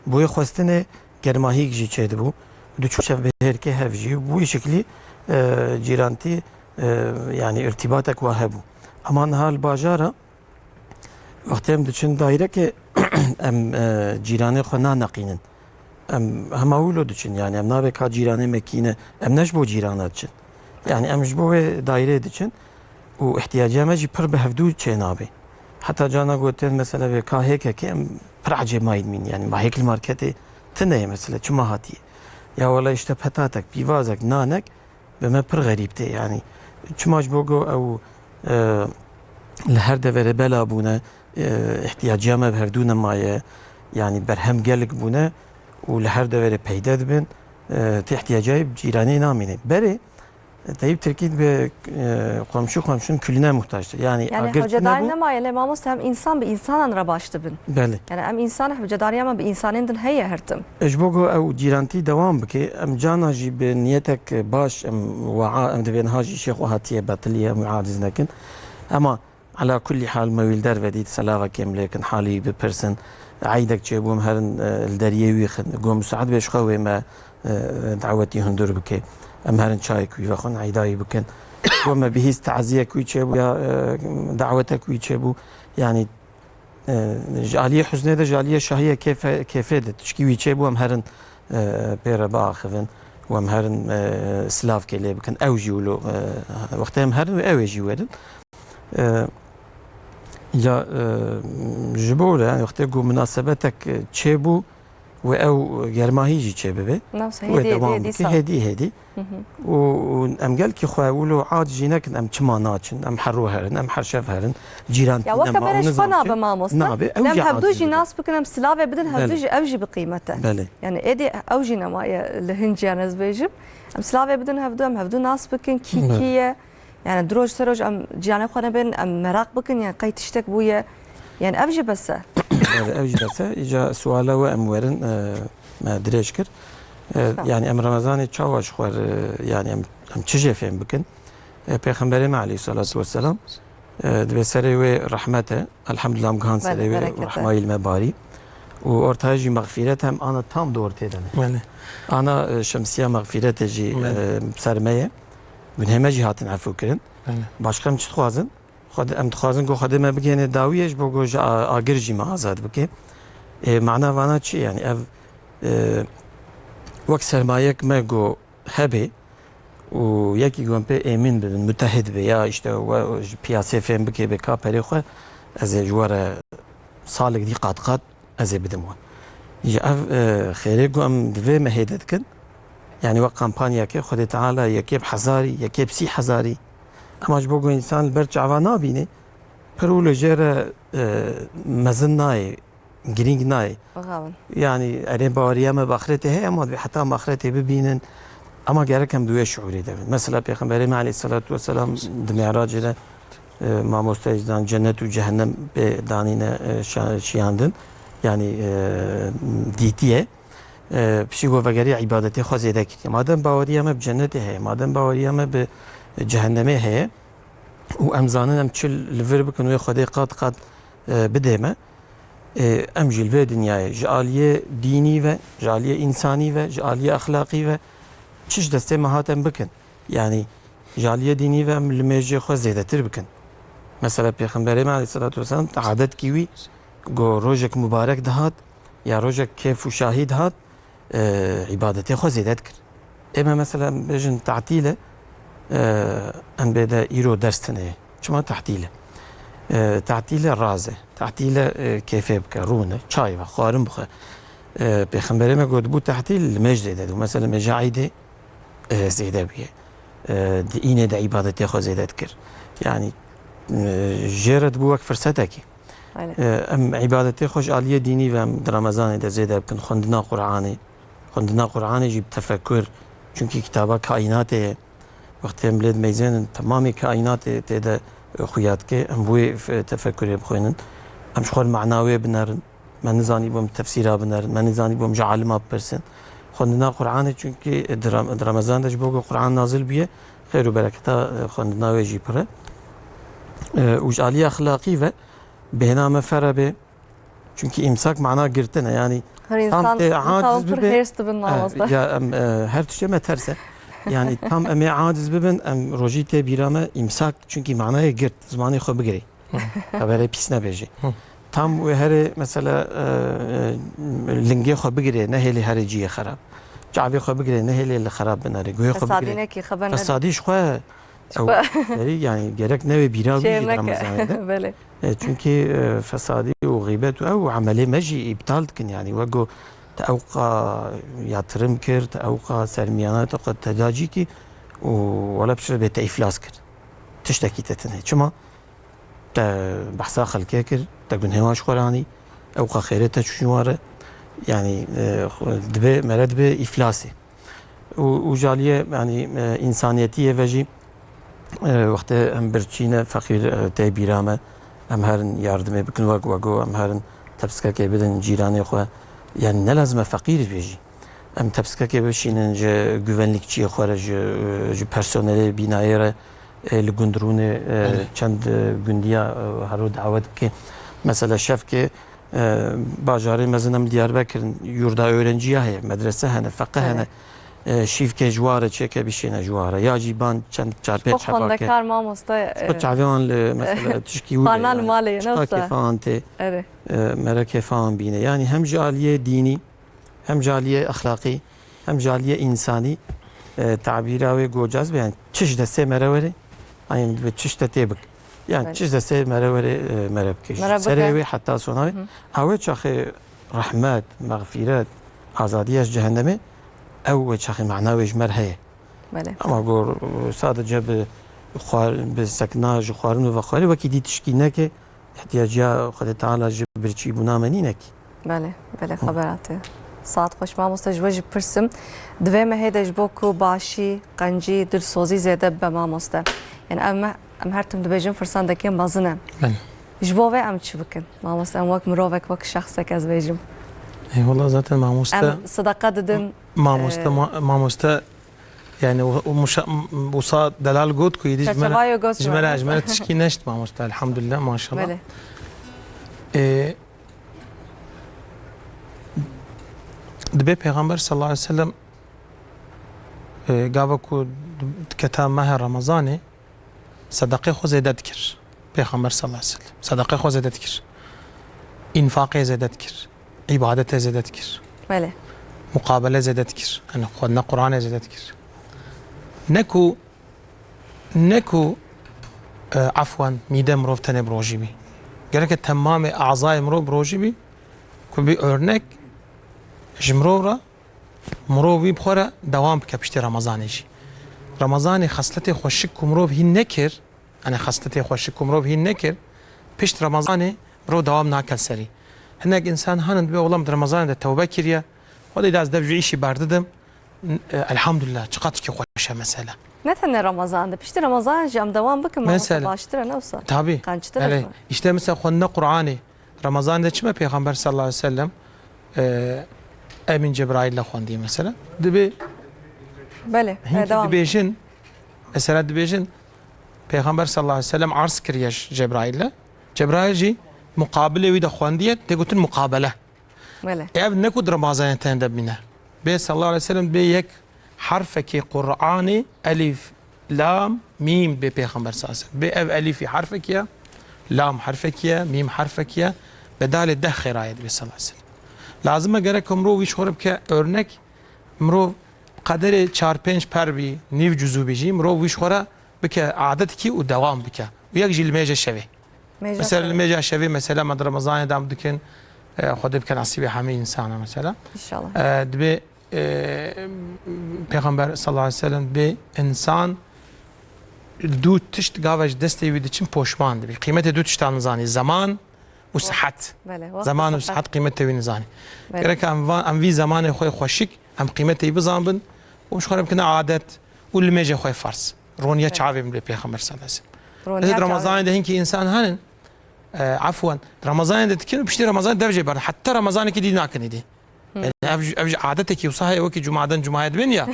Bo wê xwestinê germahîk jî çêdibû. Diçû şev bi hêrkê hev jî. Bi wî şiklî, e, cîrantî, e, yani îrtîbatek wa hebû. Ama niha li bajara Wextê em diçin dayrekê, em, e, cîranê xwe naneqînin. Em hema wilo diçin, yani em nabê ka cîranê me kî ne, em ne ji bo cîrana diçin. Yani em ji bo wê dairê diçin û ihtiyaciya me jî pir bi hevdû çênabê. Heta cana gotin mesela vê ka hêkekê em pir ecêb mayî dimîn, yani ma hêk li marketê tune ye mesela, çima hatiye? Ya wela işte petatek, pîvazek, nanek, Bi me pir xerîb tê, yanî çima ji bo ku ew, e, li her deverê bela bûne, e, ihtiyaciya me bi hevdû nemaye, yanî berhem gelek bûne û li her deverê peyde dibin, e, tê ihtiyaciya cîranê namîne. Berê, e, teyîb tirkî dibe, e, komşu komşunun külüne muhtaçtır. Yanî Yani agir tune hewcedarî bû. nemaye, lê mamoste em însan bi însanan re baş dibin. Belê. Yani em însan, hewcedariya me bi însanên din heye her tim. E, ji bo ku ew cîrantî dewam bike, em cana jî bi niyetek baş, em wea, em dibên ha jî şêx û hatiye betiliye, em wî aciz nekin. Ema ela kullî hal me wî li derve dît, selavekê em lê kin, halî wî bipirsin. Eydek çêbû, em herin, e, li deriyê wî xin. Got, "Misaet bê ji xwe wê me, e, dawetî hundir bike. Em herin çayek wî vexwin, eyda wî bikin." Got, "Me bihîst taziyek wî çêbû ya, e, dawetek wî çêbû." Yani, E, ji aliyê huznê de, ji aliyê şahiyê kêfe-, kêfê de tişkî wî çêbû, em herin, e, pê re biaxivin û em herin, e, silavkê lê bikin. Ew jî wilo, e, wextê em herin û ew ê jî werin. E, ya, e, ji bo re, yani wextê ku munasebetek çêbû, û ew germahî jî çêbibe. Navsa Wê hêdî, dewam hêdî bike, sar. Hêdî, hêdî. Hı hı. Û, û em gelkî xwe wilo aciz jî nekin, em çima naçin, em her roj herin, em her şev herin, cîran Ya tîne weke ma, berê ji xwe nabe mamoste. Nabe, ew Lem jî hevdu aciz jî bike. Nas bikin, em silavê bidin, hevdu Belê. Jî ev jî bi qîmet e. Belê. Yani êdî ew jî nemaye li hin ciyan ez bêjim. Em silavê bidin hevdu, em hevdu nas bikin, kî Belê. Kî ye. Yani di roj ser roj em ciyanê xwe nebên, em meraq bikin, yani qey tiştek bûye. Yani ev jî bes e. Belê, ev jî bes e. Îca suala we em werin, e, me dirêj kir. E, Sağ ol. Yani em Remezanê çawa ji xwe re, yani em, em çi jê fêm bikin? E, Pêxemberê me aleyhissalatu vesselam, e, dibe serê wê rehmet e. Elhamdulillah, em gihan serê Belê, wê bereket e. Rehmayî li me barî. Û ortaya jî mexfîret hem ana tam dor tê de ne. Belê. Ana, e, şemsiya mexfîretê jî, Belê. E, ser me ye. Gunhê me jî hatin efû kirin. Belê. Başqa em çi dixwazin? Xwedê, em dixwazin ku Xwedê me bigihêne dawiyê ji bo ku ji a-, agir jî me azad bike. Ê, mana vana çi? Yani ev, e, wek sermayek me ku hebe û yekî ku em pê êmîn bibin, mutehid be ya işte we ji piyasê fêm bike, bê ka perê xwe ez ê ji we re salek dî qat qat ez ê bidim wan. Ji ev, e, xêrê ku em di vê mehê de dikin, yani wek kampanyayeke Xwedê Teala yekê bi hezarî, yekê bi sî hezarî. Ema ji bo ku însan li ber çava nabîne, pir û li jê re, e, mezin nayê, girîng nayê. Bixawin. Yani erê baweriya me bi axretê heye, ema divê heta em axretê bibînin, ema gerek em di wê şiûrê de bin. Mesela Pêxemberê me aleyhissalatu vesselam di Mi'racê de, e, mamoste jî zan cennet û cehennem pê danîne, e, şa-, şiyandin. Yani, e, dîtiye. E, piştî ku vegerî îbadetê xwe zêde kiriye. Madem baweriya me bi cennetê heye, madem baweriya me bi cehennemê heye û em zanin em çi li vir bikin wê Xwedê qat qat, e, bidê me, e, em jî li vê dinyayê ji aliyê dînî ve, ji aliyê însanî ve, ji aliyê exlaqî ve çi ji destê me hat em bikin. Yani ji aliyê dînî ve em limêjê xwe zêdetir bikin. Mesela Pêxemberê me aleyhissalatu vesselam adetkî wî ku rojek mubarek dihat ya rojek kêf û şahî dihat, e, îbadetê xwe zêde dikir. Ê me mesela em bêjin tatîl e, e, em bê de îro ders tune ye. Çima tatîl e? E, tatîl e raz e. Tatîl e, e, kêfê bike, rûne, çay ve, xwarin bixwe. E, Pêxemberê me got bû tatîl limêj zêde dibû. Mesela mêja Eydê, e, zêde bûye. E, di înê de îbadetê xwe zêde dikir. Yani, e, jê re dibû wek firsetekî. Aynen. E, em îbadetê xwe ji aliyê dînî ve em di Remezanê de zêde bikin. Xwendina Qur'anê. Xwendina Qur'anê jî bi tefekur. Çunkî kitaba kaînatê ye. Wextê em lê dimeyzênin, temamê kaînatê tê de xuya dike. Em wê f-, tefekurê bixwînin. Em ji xwe re mana wê binerin. Me nizanîbû em tefsîra binerin, me nizanîbû em ji alima bipirsin. Xwendina Qur'anê, çunkî di Rem-, di Remezan de ji bo ku Qur'an nazil bûye, xêr û bereketa, e, xwendina wê jî pir e. E, û ji aliyê exlaqî ve bêhna me fere bê. Çunkî îmsak mana girtin e, yanî Her tam insan tê mutabık aciz bir bibe. Hêrs dibin E, mamoste. Ya em, e, her tiştê me ters e. Yani tam em ê aciz bibin, em rojî tê bîra me îmsak, çunkî manayê girt, zimanê xwe bigirê. Xeberê pîs nebêjê. Hı. Tam wê herê mesela, e, e, lingê xwe bigirê, nehêlê herê cihê xerab. Çavê xwe bigirê, nehêlê li xerab binarê. Guhê xwe Fesadî bigirê. Nekî, xeber Fesadî ji xwe. Ew serî, yani gerek newê bîra wî Şêr jî di neke. Remezanê de. Belê. E, çünkü, e, fesadî û xîbet û ew emelê me jî îptal dikin, yani wek ku te ewqa yatirim kir, te ewqa sermiyana, te qe tedacî kî û wele piştre bê te îflas kir. Tiştekî te tune. Çima? Te behsa xelkê kir, te gunhê wan ji xwe re anî, ewqa xêrê te çû ji wan re, yanî, e, xwe dibê, mere dibê îflasê. Û, û ji aliyê, yanî, e, însaniyetiyê ve jî, e, wextê em birçî ne, feqîr, e, tê bîra me, em herin yardimê bikin, wek, wek em herin tepsikekê bidin cîranê xwe, yanî ne lazim e feqîr bê jî. Em tepsikekê bişînin ji güvenlikçiyê xwe re, ji, ji personelê bînayê re, e, li gund rûnê, e, Evet. çend, e, gundiya, e, hero dawet bike. Mesela şevkê, e, bajarê mezin em Diyarbekir in, yurda öğrenciya heye, medrese hene, feqe Evet. hene. E, şîvkê ji ware çêke bişêne ji ware. Ya jî ban çend çar pênc Çok hebake. Xwendekar mamoste, Xwe e, çavê wan li mesela tişkî wî Xwanan li malê ye, Çiqa ne wisa? Kêfa wan tê. Erê. E, mere kêfa wan bîne. Yani hem ji aliyê dînî, hem ji aliyê exlaqî, hem ji aliyê însanî, e, tabîra wê gocaz be, yani çi ji destê mere were, yani bi çi ji te tê bik. Yani Belê. Çi ji destê mere were, e, mere bike. Mere bike. Serê wê heta sona wê. Hı. Ew ê çaxê rehmet, mexfîret, azadiya ji cehendemê, ew wê çaxê mana wê ji me re heye. Belê. Ama gor, e, sadece bi xwar-, bi sekna ji xwarin û vexwarî wekî dî tişkî neke, ihtiyaciya Xwedê Teala ji birçîbûna me nîne kî. Belê, belê, xebera te. Saet xweş mamoste, ji we jî pirsim. Divê me hêde ji bo ku başî, qencî, dilsozî zêde bibe mamoste. Yani em, em her tim dibêjin firsendekê mezin e. Belê. Ji bo vê em çi bikin? Mamoste, em wek mirovek, wek şexsek ez bêjim. Eyvallah, zaten mamoste, em sedeqe didin. Mamoste, e, ma-, mamoste, yani o, o muşa-, m-, Musa delal got ku yedî ji me re, çerçevayo got ji me re, ji me re tişkî neşt mamoste, elhamdülillah, maşallah. Belê. E, Dibê Pêxember sallallahu aleyhi ve sellem, e, gava ku diketa meha Remezanê, sedeqê xwe zêde dikir. Pêxember sallallahu aleyhi ve sellem sedeqê xwe zêde dikir. Înfaqê zêde dikir. Îbadetê zêde dikir. Belê. Muqabele zêde dikir. Yani xwendina Qur'anê zêde dikir. Ne ku Ne ku, e, efwen, mîde mirov tenê bi rojî bî. Gereke temamê azayê mirov bi rojî bî, ku bî örnek ji mirov re, mirov wî bi xwe re dewam bike piştî Remezanê jî. Remezanê xesletê xweşik ku mirov hîn nekir, yani xesletê xweşik ku mirov hîn nekir, pişt Remezanê mirov dewam nake serî. Hinek însan hanin dibê, wela min di Remezanê de tewbe kiriye, Xwedê da ez dev ji îşî berdidim, N-, e, elhamdülillah, çiqas tikî xweş e mesela. Ne tenê Remezan de, piştî Remezan jî em dewam bikin, mamoste, mesela, baştir e, ne wisa? Tabii. Qençtir e. Yani, işte mesela xwendina Qur'anê, Remezan de çime Pêxember sallallahu aleyhi ve sellem, e, Emîn Cebraîl le xwendiye mesela. Dibê, belê, hinkî, e, devam, dibêjin, mesela dibêjin, Pêxember sallallahu aleyhi ve sellem arz kiriye ji Cebraîl le. Cebraîl jî muqabilê wî de xwendiye, tê gotin muqabele. Belê. Ev ne ku di Remezanê tenê de bîne. Bê sallallahu aleyhi ve sellem bê yek herfekê Qur'anê, elîf, lam, mîm bê Pêxember sallallahu aleyhi ve sellem. Bê ev elîfî herfekî ye, lam herfekî ye, mîm herfekî ye, bedalê deh xêrayê dibê sallallahu aleyhi ve sellem. Lazim e gerek mirov wî ji xwe re bike örnek, mirov qederê çar pênc per bî, nîv cuzû bî jî, mirov wî ji xwe re bike adetkî û dewam bike. Û yek jî li mêje şevê. Mêja mesela şevê. Li mêja şevê mesela me di Remezanê de em dikin, e, Xwedê bike nesîbê hemî însana mesela. İnşallah. E, dibê, e, Pêxember sallallahu aleyhi ve sellem dibê însan du tişt gava ji destê wî diçin poşman dibî. Qîmetê du tiştan nizanî. Zaman û sihet. Belê, wext û sihet. Zaman û sihet qîmetê wî nizanî. Belê. Gerek em va-, em vî zemanê xwe xweşik, em qîmetê wî bizanbin û ji xwe re bikine adet û li mêjê xwe ferz. Roniye çavê min bê Pêxember sallallahu aleyhi ve sellem. Roniye çavê. Di Remezanê de hinkî însan henin, e, efwen, Remezanê de dikin û piştî Remezanê dev jê berin. Heta Remezanekî dî nakin îdî. Hı. Yani ev, ev ji adetekî wisa heye, wekî cumadan cumayê dibên ya.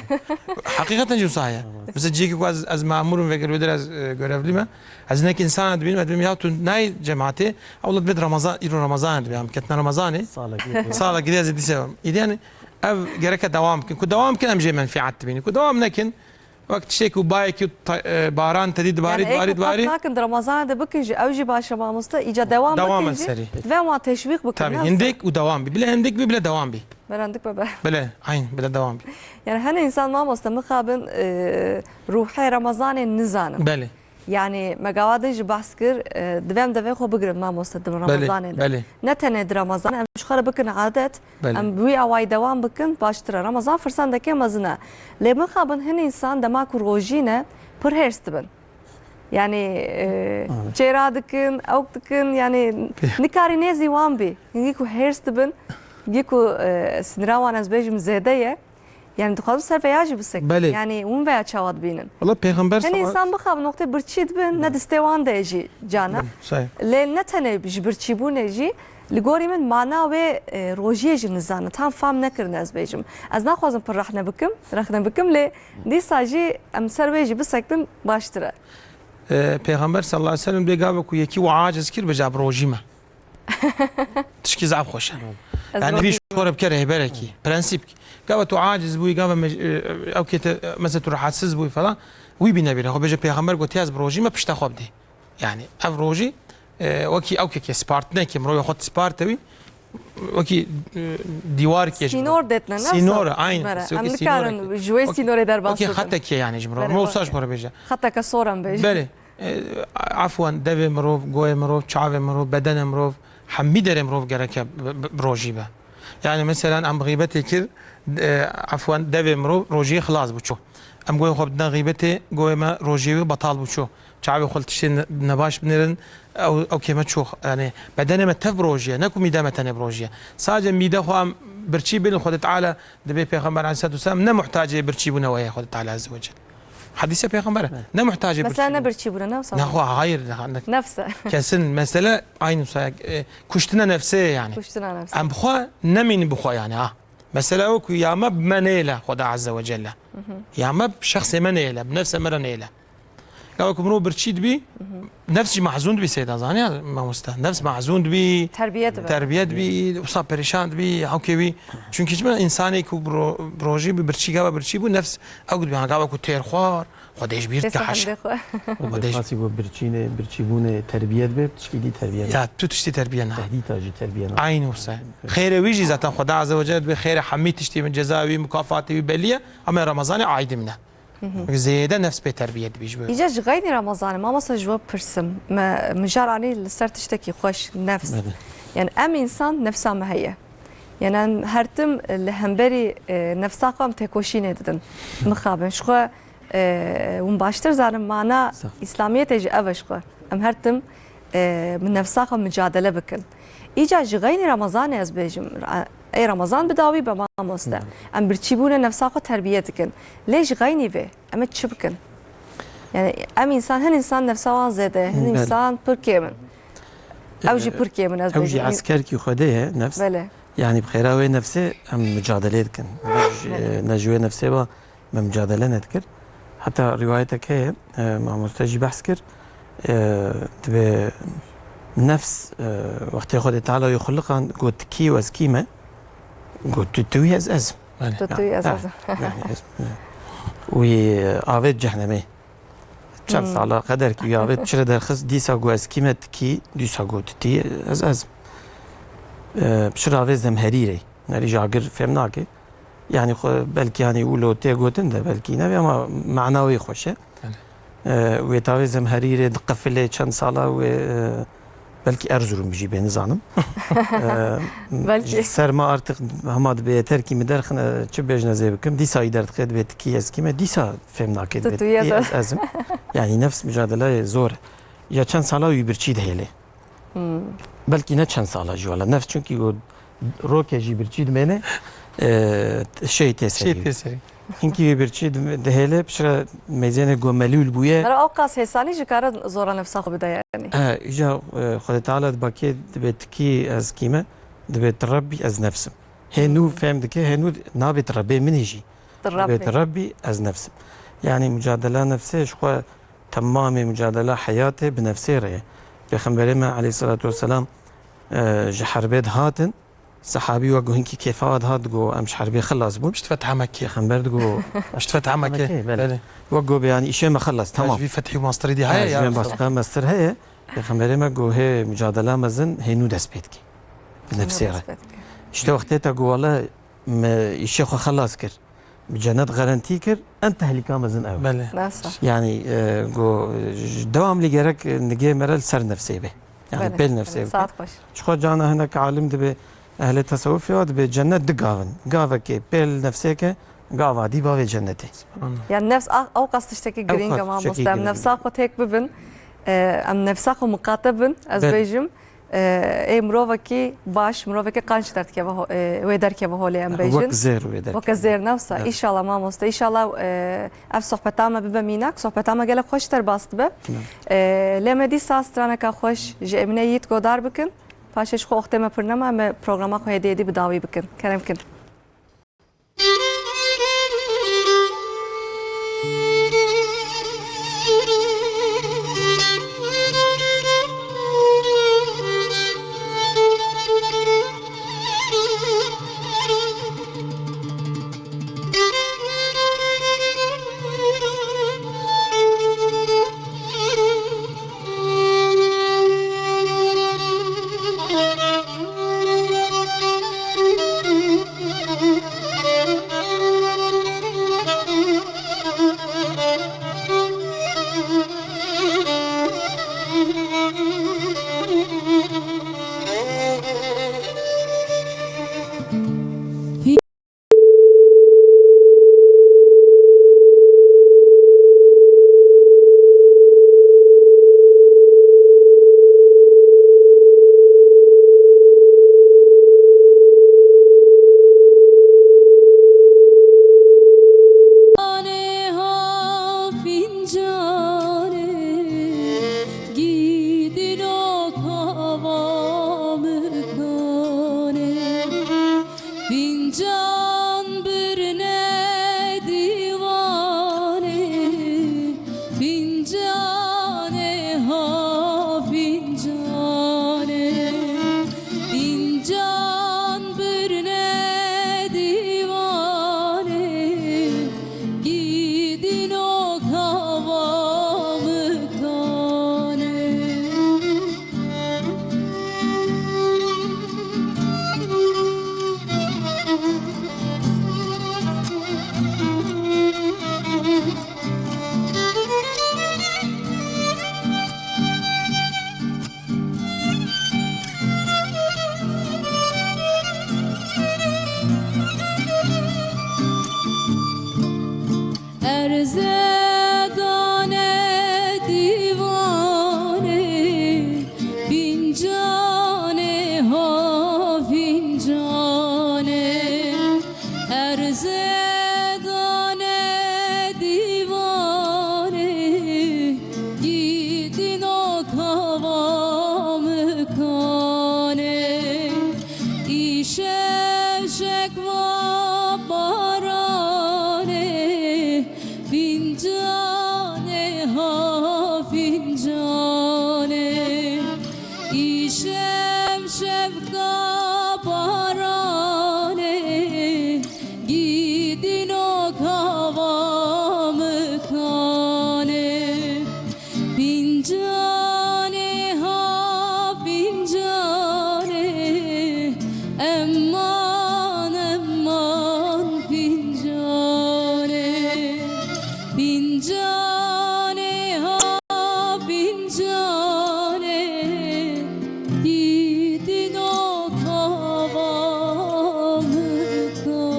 Heqîqeten jî wisa heye. Mesela cihekî ku ez, ez memûrim vegel wê der ez, e, görevlî me. Ez hinek însana dibînim, ez dibînim ya tu nayê cemaatê, ewlet bêt Remezan, îro Remezan dibe, em ketine Remezanê. Salek yek. Salek yek ez ê dîse. Îdî yani ev gereke dewam bikin. Ku dewam bikin em jê menfiat dibînin. Ku dewam nekin, Wek tiştek û bayekî ta-, e, baran tedî dibarî, yani, dibarî, ey ku dibarî. Qet nakin di Remezanê de bikin jî, ew jî baş e mamoste, îca dewam bikin jî. Dewam en serî. Divê wan teşwîq bikin. Tabii, hindik û dewam bî. Bile hindik bî, bile dewam bî. Bile hindik be, be. Bile, eyn, bile dewam bî. Yani hene însan mamoste mixabin, e, ruhê Remezanê nizanin. Belê. Yani me gava din jî behs kir, e, divê em devê xwe bigirin mamoste di Remezanê de. Belê, belê. Ne tenê di Remezan, em ji xwe re bikin adet, Belê. Em bi wî awayî dewam bikin, baştir e. Remezan firsendeke mezin e. Lê mixabin hin însan dema ku rojî ne, pir hêrs dibin. Yanî, e, çêra dikin, ewk dikin, yanî nikarî nêzî wan bî. Hingî ku hêrs dibin, hingî ku, e, sinira wan ez bêjim zêde ye. Yanî dixwazim ser vêya jî bisekin. Belê. Yanî hûn vêya çawa dibînin? Wala Pêxember Hin sallallahu însan bixabin wextê birçî dibin, ne distê wan de ye jî cana. Belê, say. Lê ne tenê ji birçîbûnê jî, Li gorî min mana wê, e, rojiyê jî nizanin. Tam fam nekirine ez bêjim. Ez naxwazim pir rexne bikim, rexne bikim lê dîsa jî em ser wê jî bisektin baştir e. E, Pêxember sallallahu aleyhi ve sellem dê gava ku yekî we aciz kir bêje bi rojî me. Tişkî zaf xweş e. Ez yani rojî vî ji xwe re bike rehberekî. Prensîp. Gava tu aciz bûyî, gava mec-, e, ew kête, e, mesela tu rahatsiz bûyî falan. Wî bîne bîre. Xwe bêje Pêxember gotiye ez bi rojî me pişta xwe bidê. Yani ev rojî, e, wekî ew kekê spartinekê, mirovê xwe disparte wî, wekî, e, dîwarkê ji sînor dêtine, ne? Sînor, wisa aynen. Em nikarin ji wê sînorê derbas bibin. Wekî xetekê yani ji mirov. Mirov wisa ji xwe re bêje. Xeteke sor em bêjin. Belê. E, efwen, devê mirov, goyê mirov, çavê mirov, bedenê mirov, hemî derê mirov gereke bi, bi, bi rojî be. Yani mesela em xîbetê kir, e, efwen devê mirov rojiyê xilas bû çû. Em goyê xwe bidine xîbetê, goyê me rojiyê wî betal bû çû. Çavê xwe li tiştê ne-, nebaş binêrin, ew, ew kême çû. Yani bedenê me tev bi rojî ye, ne ku mîde me tenê bi rojî ye. Sadece mîde xwe em birçî bin, Xwedê Teala dibê Pêxember aleyhisselatu vesselam ne muhtacê birçî bûne weye Xwedê Teala Azze ve Celle. Hedîse Pêxember e. Evet. Ne muhtacê Mesela birçî ne bûne. Birçî bûne, ne wisa Ne bûne. Xwe, hayır, ne, ne. Nefse. Kesin mesele aynı wisa, e, kuştina nefsê yani. Kuştina nefsê. Em bi xwe nemînin bi xwe yani ha. Mesela o ku ya me bi me nêle Xweda Azze ve Celle. Ya me bi şexsê me nêle, bi nefsê me re nêle. Gava ku mirov birçî dibî, nefs jî mahzûn dibî seyda zaniya mamoste. Nefs mahzûn dibî, Terbiye dibe. Terbiye dibî, wisa perîşan dibî, hewkê wî. Çünkü çima insanê ku bi ro-, bi rojî bi birçî gava birçî bû, nefs ew dibî, ha, gava ku têr xwar, Xwedê ji bîr Tê dike haşa. sehemdê xwe. Xwedê ji Xasî ku birçînê, birçîbûnê terbiye dibe, tişkî dî terbiye Ya, nabe. tu tiştî terbiye nabe. Tehdîta jî terbiye nabe. Aynı wisa. Xêrê wî jî zaten Xweda Azze ve Celle dibê xêrê hemî tiştî min, ceza wî, mukafata wî belî ye. Ama Ramazanê aîdî min e. Zêde nefs pê terbiye dibî ji bo. Îca ji xeynî Ramazanê, mamosta ji bo pirsim, me, mijar anî li ser tiştekî xweş, nefs. Belê. Yani em însan nefsa me heye. Yani em her tim li hemberî, e, nefsa xwe em têkoşînê didin. Mixabin. Ji xwe, e, hûn baştir zanin mana Sax. Îslamiyetê jî ev e ji xwe. Em her tim, e, bi nefsa xwe micadele bikin. Îca ji xeynî Ramazanê ez bêjim, ra-, ey Ramazan bi dawî be mamoste. Hı. Em birçîbûnê nefsa xwe terbiye dikin. Lê ji xeynî vê, em ê çi bikin? Yani em însan, hin însan nefsa wan zêde, hin Belê. Însan pir kêm in. Ew jî Ee, pir kêm in, ez ew jî bêjim. Eskerkî Xwedê ye, nefs. Belê. Yani bi xêra wê nefsê em micadele dikin. Ne ji, Belê. ne ji wê nefsê ba me micadele nedikir. Heta rîwayetek heye, e, mamoste jî behs kir. E, dibê nefs, e, wextê Xwedê Teala wî xuliqan got, "Ti kî û ez kî me?" Got, "Tu, tu wî, ez, ez." Belê. Tu, tu wî, ez, Ha, ez. yani, ez, wî avêt cehnemê. Çend Hmm. sala qeder ki wî avêt çire derxist, dîsa got, "Ez kî me, ti kî?" Dîsa got, "Ti, ez, ez." E, çira avê zemherîrê. Nerî jagir fêm nake. Yani xwe belkî, yani, wilo tê gotin de belkî nebe ama mana wê xweş e. Belê. E, wê tavê zemherîrê diqefilê çend sala wê, e, belkî Erzurum jî bê, nizanim. E, Belkî. Ser me artık hema dibê terkî mi derxine, çi bêjne zê bikim. Dîsa î derdixê dibê ti kî, ez kî me. Dîsa fêm nake Tu, dibê tu ti kî, yaz. ez, ez im. Yani nefs mücadeleyê zor e. Ya çend sala wî birçî dihêlê. Hmm. Belkî ne çend sala jî wala. Nefs çünkü o roke jî birçî dimêne, e, şey tê Şey serî. tê serî. Hinkî wî birçî dim-, dihêle, piştre meyzêne go melûl bûye. Mera o qas hêsanî ji kare zora nefsa xwe bide yani. He, îca, e, Xwedê Teala dibakê dibê ti kî, ez kî me, dibê ti Rebbî, ez nefsim. Hê nû fêm dike, hê nû nabê ti Rebbê min î jî. Ti Dibê Rebbî. ti Rebbî, ez nefsim. Yani mücadela nefsê ji xwe Temamê mucadela heyatê bi nefsê re ye. Pêxemberê me aleyhisselatu vesselam, e, ji herbê dihatin, sehabî wek ku hinkî kêfa dihat, digo, "Em ji herbê xilas bûn." Pişt fetha Mekkê. Pêxember digo, Pişt fetha Mekkê, Mekkê, belê. belê. Wek ku be, yani, îşê me xilas, Ya, tamam. ji vî fethî û mastirî dî Ha, heye ji ya, vê Resulallah. mastirî meztir heye. Pêxemberê me go, "Hê mucadela mezin hê nû dest pê dike." Bi nefsê re. Dest pê dike. İşte wextê te go, "Wele me îşê xwe xilas kir." Bi cennet garantî kir, en tehlîka mezin ew. Belê. Nasa. Yani, e, go, ji dewam lê gerek nigê me re li ser nefsê be. Yani Belê. pêl nefsê Belê. be. Saet xweş. Ji xwe cana hinek alim dibe, ehlê tesewufê wa dibe cennet du gav in. Gavekê pêl nefsê ke, gava dî bavê cennetê. Subhanallah. Yani nefs a-, ew qas tiştekî Ew girîng qas e, tiştekî mamoste. Em girîng e. nefsa xwe têk bibin, e, em nefsa xwe miqate bin, ez Belê. bêjim. Ê, ê mirovekî baş, mirovekî qanc derdikeve ho-, ê, wê derkeve holê em bêjin. Wek zêr wê derkeve. Weke zêr ne wisa. Evet. Îşallah mamoste, îşallah, ê, ev sohbeta me bibe mînak, sohbeta me gelek xweş derbas dibe. Evet. Ê, lê me dîsa straneka xweş ji Emîne Yiğit godar bikin. Paşê ji xwe oxtê me pir nema, em ê programa xwe hêdî hêdî bi dawî bikin. Kerem kin. Erze dane dîvanê, gîdîno kava mikanê. Îşev şekva baranê, fîncanê ha fîncanê. Îşev şevka baranê, gîdîno kava mikanê. Fîncanê ha fîncanê, eman eman fîncanê. Fîncanê ha fîncanê, gîdîno kava mikanê.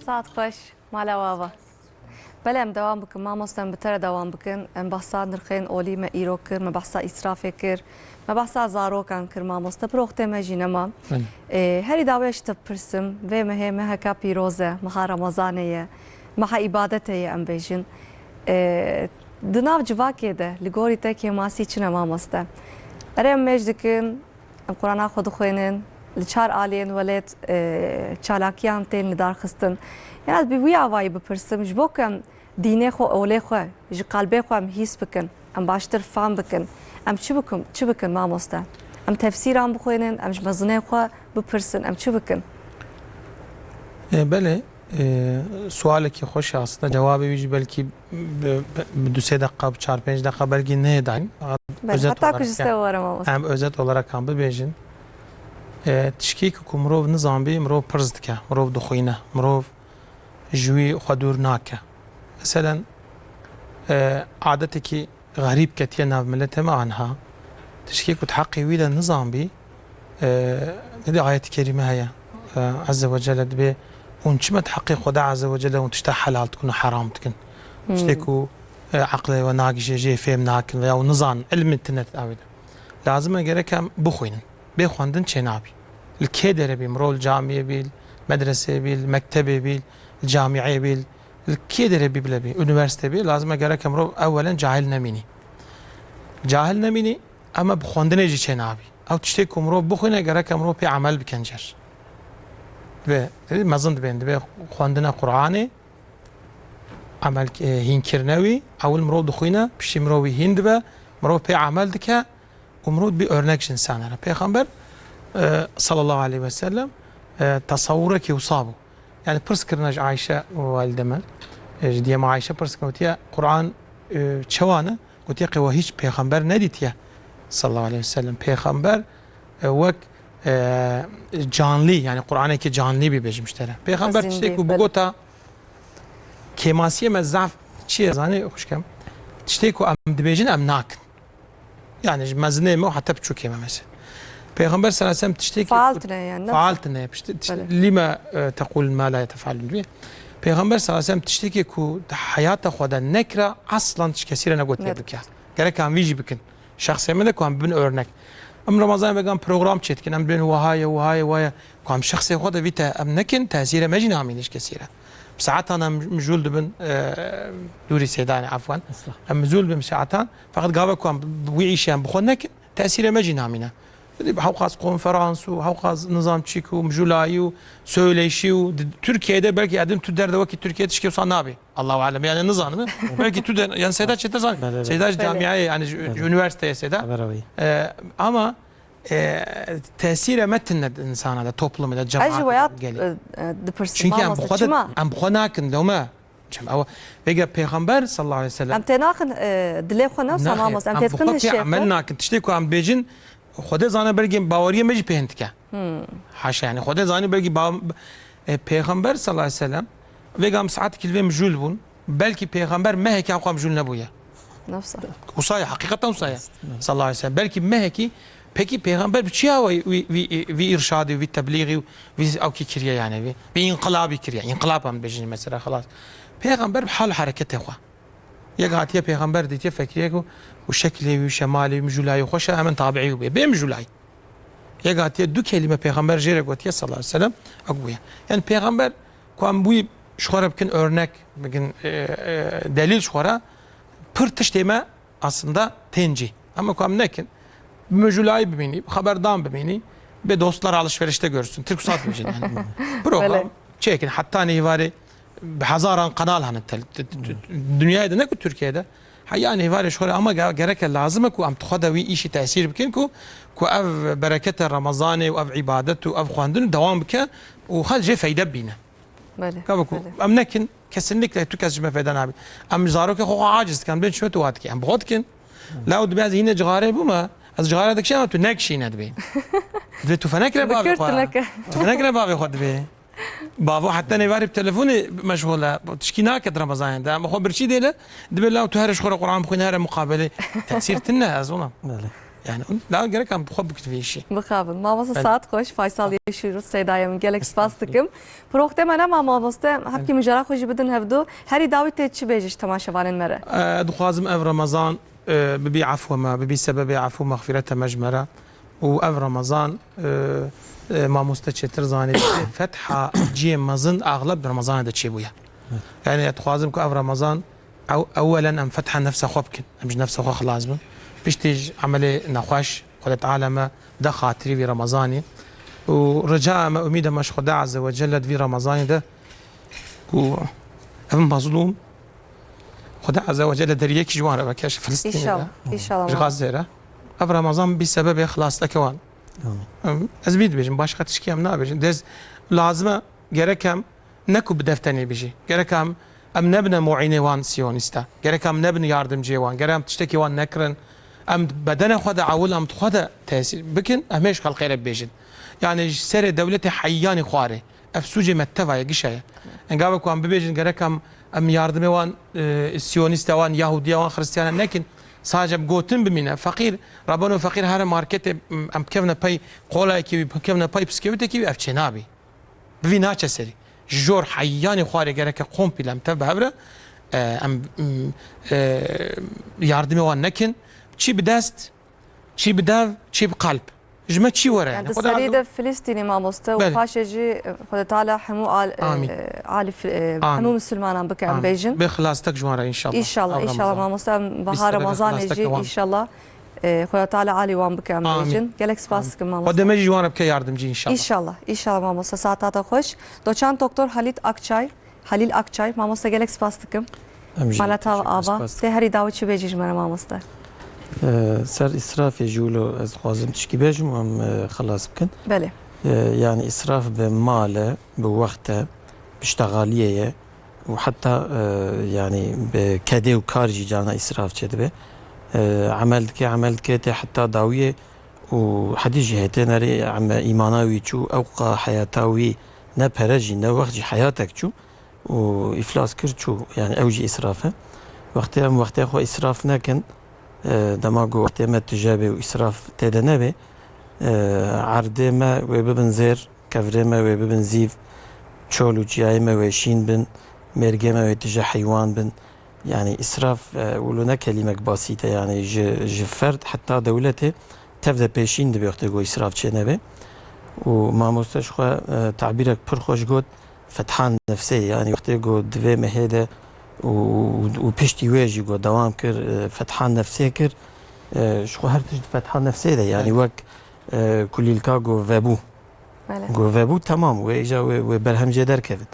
Saet xweş, mala we ava. Belê, em dewam bikin. Mamoste, em bi te re dewam bikin. Em behsa nirxên olî me îro kir, me behsa îsrafê kir, me behsa zarokan kir, mamoste. Pir wextê me jî nema. Belê. Ê, herî dawiyê ji te bipirsim, vê mehê meheka pîroz e, meha Remezanê ye, meha îbadetê ye, em bêjin. Ê, di nav civakê de, li gorî te kêmasî çi ne, mamoste? Erê, em mêj dikin, em Qur'ana xwe dixwînin, li çar aliyên welêt, e, çalakiyan tên lidarxistin. Yan ez bi wî avayî bipirsim, ji bo ku em dînê xwe, olê xwe, ji qelbê xwe em hîs bikin, em baştir fam bikin, em çi bikin, çi bikin mamoste? Em tefsîran bixwînin, em ji mezinên xwe bipirsin, em çi bikin? E, belê, e, sualekî xweş e aslında. Cewabê wî jî belkî bi, bi, bi du sê deqa, bi çar pênc deqa belkî neyê dayîn. Belê, özet heta ku olarak ji te were mamoste. Em özet olarak em bibêjin. E, tişkî ku, ku mirov nizanbî, mirov pirs dike, mirov dixwîne, mirov ji wî xwe dûr nake. Meselen, e, adetekî xerîb ketiye nav miletê me anha. Tişkî ku di heqê wî de nizanbî, e, nidî ayet-i kerîme heye, e, Azze ve Celle dibê hûn çima di heqê Xweda Azze ve Celle hûn tişta helal dikin û heram dikin? Hmm. Tiştê ku, e, eqlê we nagihîje, jê fêm nakin veya hûn nizanin, ilmê tune di wê de. Lazim e gerek em bixwînin. Bê xwendin çênabî. Li kê derê bî, mirov li camiyê bî, li medreseyê bî, li mektebê bî, li camiyê bî, li kê derê bî bile bî, unîversîte bî, lazim e gerek e mirov ewelen cahil nemînî. Cahil nemînî, ema bi xwendinê jî çênabî. Ew tiştê ku mirov bixwîne, gerek e mirov pê emel bikin cer. Ve, mezin dibên, dibê xwendina Qur'anê, emel, e, hînkirine wî, ewil mirov dixwîne, piştî mirov wî hîn dibe, mirov pê emel dike, û mirov dibî örnek ji însanê re. Pêxember, e, sallallahu aleyhi ve sellem, e, tesewurekî wisa bû. Yani pirs kirine ji Ayşe, walide me, e, ji diyê me Ayşe pirs kirine, gotiye, Qur'an, e, çawa ne? Gotiye, qey we hîç pêxember nedîtiye, sallallahu aleyhi ve sellem. Pêxember, e, wek, e, canlî, yani Qur'anekî canlî bî, bêjim ji te re. Pêxember tiştê ku bigota, kêmasiyê me zaf çi ye zanî, xwişkem? Tiştê ku em dibêjin, em nakin. Yani ji mezinê me û heta biçûkê me mesela. Pêxember sallallahu aleyhi ve sellem tiştekî faal tune yani, nasıl? Faal tune, pişt-, tişt-, belê. Lima, e, tequl ma la tef'alun diye. Pêxember sallallahu aleyhi ve sellem tiştekî ku di heyata xwe de nekira, aslan hiç kesî re negotiye bike. Gerek em vî jî bikin. Şexsê me de ku em bibin örnek. Em Ramazan vegan program çêdikin, em dibên wiha ye, wiha ye, wiha ye. Ku em şexsê xwe de vî te em nekin, tesîrê me jî namîne hiç kesî re. Bi saetan em mijûl dibin, e, dûrî sêdanê, efwen. Estağfurullah. Em mijûl dibin bi saetan. Feqet gava ku em bi wî îşê em bi xwe nekin, tesîrê me jî namîne. Hewqas konferans û hewqas nizam çîk û mijûlayî û söyleşî û di Tirkiyeyê de belkî edim tu derde wekî Tirkiye tişkê wisa nabê. Allahu alem, yani nizanim. Belkî tu de, yani Seyda çêtir zanî. Belê, belê. Seyda ji camiayê, yani ji, belê, ji unîversîteyê Seyda. Xeber awî. E, ama, e, tesîrê me tune di insana de, toplumê de, cemaatê de, gelê. Ez jî weya, e, e, dipirsim, mamoste, çima? Çünkü em bi xwe de, em bi xwe nakin, lewme. Çim, ew, vêga Pêxember sallallahu aleyhi ve sellem. Em tênaxin, e, dilê xwe ne, wisa mamoste, em têdikin hişê xwe. Naxê, em bi xwe pê emel nakin. Tiştê ku em bêjin, Xwedê zane belkî baweriyê me jî pê hin dike. Hmm. Haşa, yani Xwedê zanî belkî ba-, e, Pêxember sallallahu aleyhi ve sellem, vêga em saetekî li vê mijûl bûn, belkî Pêxember mehekî ew qas mijûl nebûye. Nefsa. Wisa ye, heqîqeten wisa ye. Sallallahu aleyhi ve sellem. Belkî mehekî, pekî Pêxember bi çi awe wî, wî, wî îrşadî, wî teblîxî, wî ewkî kiriye yani, wî, wî înqilabî kiriye. Înqilab em bêjin mesela, xelas. Pêxember bi hal û hereketê xwe. Yek hatiye Pêxember dîtiye fekiriyek û, û şeklê wî, şemalê wî, mijûlayî xweş e, hemen tabiî wî bûye. Bê mijûlayî. Yek hatiye du kelîme pêxember jê re gotiye sallallahu aleyhi ve sellem, ew bûye. Yani pêxember ku em wî ji xwe re bikin örnek, bikin, e, e, delîl ji xwe re, pir tiştê me aslında tên cî. Ama ku em nekin, bi mejulayî bimînî, bi xeberdan bimînî, bi dostlar alışverişte görsün. Türk saat bibêjin yani. Program Belê. çêkin. Heta nêvarê bi hezaran kanal hene tel-, t-, t-, t-, dünyayê de ne ku Türkiye'de. Heya nêvarê ji xwe re ama ge-, gereke lazim e ku em xwe de wî îşî tesîr bikin ku, ku ev berekete Remezanê û ev îbadet û ev xwendin dewam bike û xelk jê feyde bibîne. Belê, Gava ku belê. em nekin, kesinlikle tu kes ji me feyda nabî. Em zarokê xwe xwe aciz dikin, bên çi tu wa dikî. Em bi xwe dikin. La û dibê ez hîne cixarê bûme, ez cixare dikişînim, tu nekişîne dibê. Dibê tu fenekre bavê Bikir xwe. tu neke. Tu fenekre bavê xwe dibê. Bavo heta nêvarê bi telefonê meşxul e. Tişkî nake di Remezanê de. Em xwe birçî dêle, dibê la û tu here ji xwe re Quran bixwîne, here muqabelê. Tesîr tine ez ona. Belê. Yani, la gerek em bi xwe bikin vê işî. Bixabin. Mamoste Belê. saet xweş, Faysal Yeşîrû, Seyda Yemin. Gelek spas Estağfurullah. dikim. Proxtê me nema mamoste, hepkî mijara xwe jî bidin hevdu. Herî dawî tê çi bêjî ji temaşevanên me re? Ee, dixwazim ev Remezan, e, bibî efwe me, bibî sebebê efw û mexfîrete me ji me re. Û ev Remezan, e, e, mamoste çêtir zanî, bibê fetha cihê mezin axleb di Remezanê de çêbûye. Evet. Yani, ez dixwazim ku ev Remezan Ew, ewelen em fetha nefsa xwe bikin. Em ji nefsa xwe xilas bin. Piştî ji emelê nexweş, Xwedê Teala me de xatirî vî Remezanê. Û rica me, umîda me ji Xwedê Azze ve Celle di vî Remezanê de ku ev mezlûm, Xwedê Azze ve Celle deriyekî ji wan re veke, ji Filistînê re, Înşallah, înşallah. ji Gazze re. Ev Remezan bî sebebê xilasdeke wan. Amin. Em, ez vî dibêjim, başqa tişkî em nabêjin. Dez lazim e, gerek em ne ku bi dev tenê bijî. Gerek em, em nebine muînê wan siyonîsta. Gerek em nebin yardimciyê wan. Gerek em tiştekî wan nekirin. Em bedene xwe de ewil em xwe de tesîr bikin, em hêj xelqê re bibêjin. Yani ji serê dewletê heyyanî xwarê. Ev sûcê me teva ye, gişa ye. Engava ku em bibêjin, gerek em, em yardimê wan, e, siyonîsta wan, yahudiya wan, xristiyanan nekin. Sadece bi gotin bimîne. Feqîr, rebeno feqîr here marketê, em bikevne pey qolayekî wî, bikevne pey piskewîtekî wî, ev çênabî. Bi vî naçe serî. Ji jor heyyanê xwarê gereke kompîl em tev bi hev re, e, em, m, e, yardimê wan nekin. Çî bi dest, çî bi dev, çî bi qalb. Ji me çî were yani. Em di Xweda serî de Filistînî mamoste û Belê. paşê jî, e, Xwedê Teala hemû al-, e, Amîn. e, alî Fil-, e, Amîn. hemû misilmanan bike em Amîn. bêjin. Bê xilastek ji wan re înşallah. Înşallah, Ev înşallah Remezan. mamoste em Bî bahar sebebê Remezanê xilastek jî wan. înşallah. E, Xweda Teala alî wan bike em Amîn. bêjin. Gelek spas Amîn. dikim mamoste. Xwedê me jî ji wan re bike yardimcî înşallah. Înşallah, înşallah mamoste, saeta te xweş. Doçan Doktor Halît Akçay, Halîl Akçay, mamoste gelek spas dikim. Em jî Mala te teşekkür ava, spas dikim. tê herî dawî çi bêjî ji me re mamoste? E, ser îsrafê jî wilo ez dixwazim tişkî bêjim û em, e, xelas bikin. Belê. E, yani îsraf bi mal e, bi wext e, bi ştexaliyê ye. û heta, e, yanî bi kedê û kar jî carna îsraf çêdibe. E, emel dike, emel dike tê heta dawiyê û hedî jî hêtê nerê em îmana wî çû, ewqa heyata wî ne pere jî, ne wext jî heyatek çû û îflas kir çû. Yanî ew jî îsraf e. Wextê em wextê xwe îsraf nekin, e, dema ku wextê me tije bê û îsraf tê de nebê, e, erdê me wê bibin zêr, kevirê me wê bibin zîv, çol û çiyayê me wê şîn bin, mêrgê me wê tije heywan bin. Yanî îsraf, e, wilo ne kelîmek basît e, yanî ji, ji ferd heta dewletê tev de pêşîn dibe wextê ku îsraf çênebe. Û mamoste ji xwe, e, tabîrek pir xweş got, fethan nefsê, yanî wextê ku di vê mehê de û, û, û piştî wê jî ku dewam kir, e, fethan nefsê kir, e, ji xwe her tişt di fethan nefsê de, yanî Evet. wek, e, kulîlka ku vebû. Belê. Ku vebû temam, wê îja wê, wê berhem jê derkevin.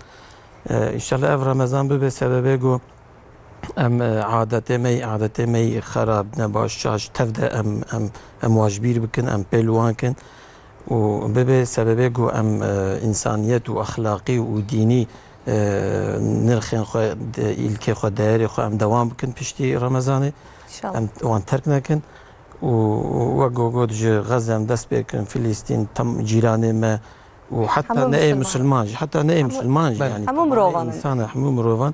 E, înşallah ev Remezan bibe sebebê ku em, e, adetê me, adetê me xerab, nebaş, şaş, tev de em, em, em wa ji bîr bikin, em pêl wan kin û bibe sebebê ku em, e, însaniyet û exlaqî û dînî, e, nirxên xwe, de-, îlkê xwe, değerê xwe em dewam bikin piştî Remezanê. İnşallah. Em wan terk nekin. û wek ku got ji Xezze em dest pê kirin, Filistîn, tam cîranê me û heta Hemû ne ê misilman. misilman jî, heta ne ê Hemû misilman jî, Belê. yanî hemû temamê mirovan e. însan e, hemû mirovan,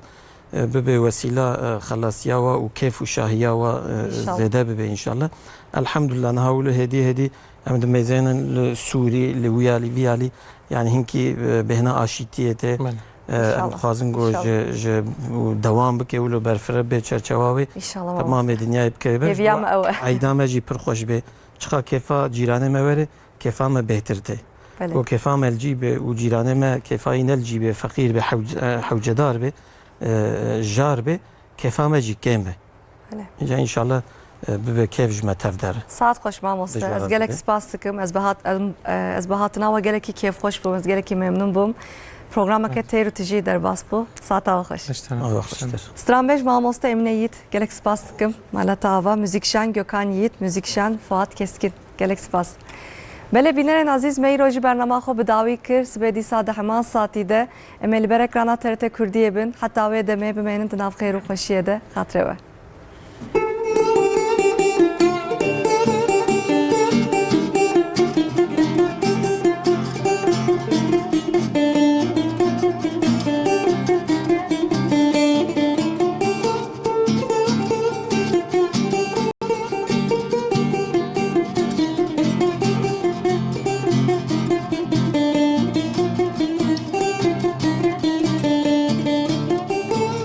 e, bibe wesîla, e, xelasiya wa û kêf û şahiya wa, e, İnşallah. zêde bibe înşallah. Elhamdulillah, niha wilo hêdî hêdî em dimeyzênin li Sûrî, li wî alî, vî alî, yanî hinkî, e, bêhna aşîtiyê tê. Belê. E, em İnşallah. dixwazin ku İnşallah. ji, ji û dewam bike wilo berfireh bê çerçewa wê. İnşallah, Temamê mamoste. dinyayê bike. Hêviya me ew e. Eyda me jî pir xweş bê. Çiqa kêfa cîranê me were, kefa me bêhtir tê. Belê. Ku kefa me li cî be û cîranê me kefa yî ne li cî be, feqîr be, hewc-, e, hewcedar be, e, jar be, kefa me jî kêm e. Belê. Înca înşallah, e, bibe kêf ji me tev der. Saet xweş mamoste. Dijwar Ez gelek dibe. spas dikim. Ez bi hat-, em, e, ez bi hatina we gelekî kêfxweş bûm. Ez gelekî memnûn bûm. Programeke têr û tijî derbas bû. Saeta we xweş. Beş tane Allah xweştir. Stranbêj mamoste Emine Yiğit. Gelek spas dikim. Maleta ava. Muzîkşan Gökhan Yiğit. Muzîkşan Fuat Keskin. Gelek spas. Belê bînerên azîz, me îro jî bernama xwe bi dawî kir. Sibê dîsa di heman saetî de em ê li ber ekrana T R T Kurdiyê bin. Heta wê demê bimênin di nav xêr û xweşiyê de. Xatirê we.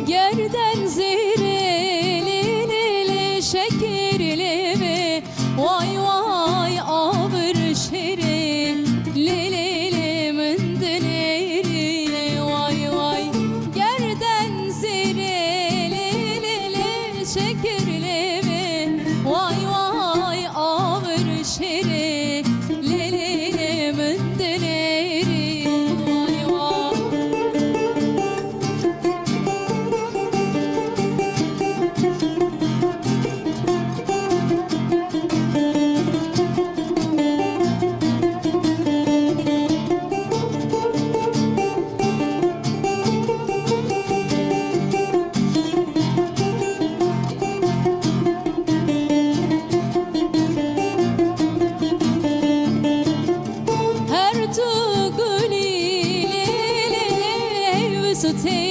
Gerden zêrê lê lê lê şekir lê vê. Way way abir şêrê lê lê lê min dilêrî. Way way gerden zêrê lê lê lê şekir lê vê. Way way abir şêrê lê lê lê min dilêrî. Way way. Her tu gulî lê lê lê, wis û tê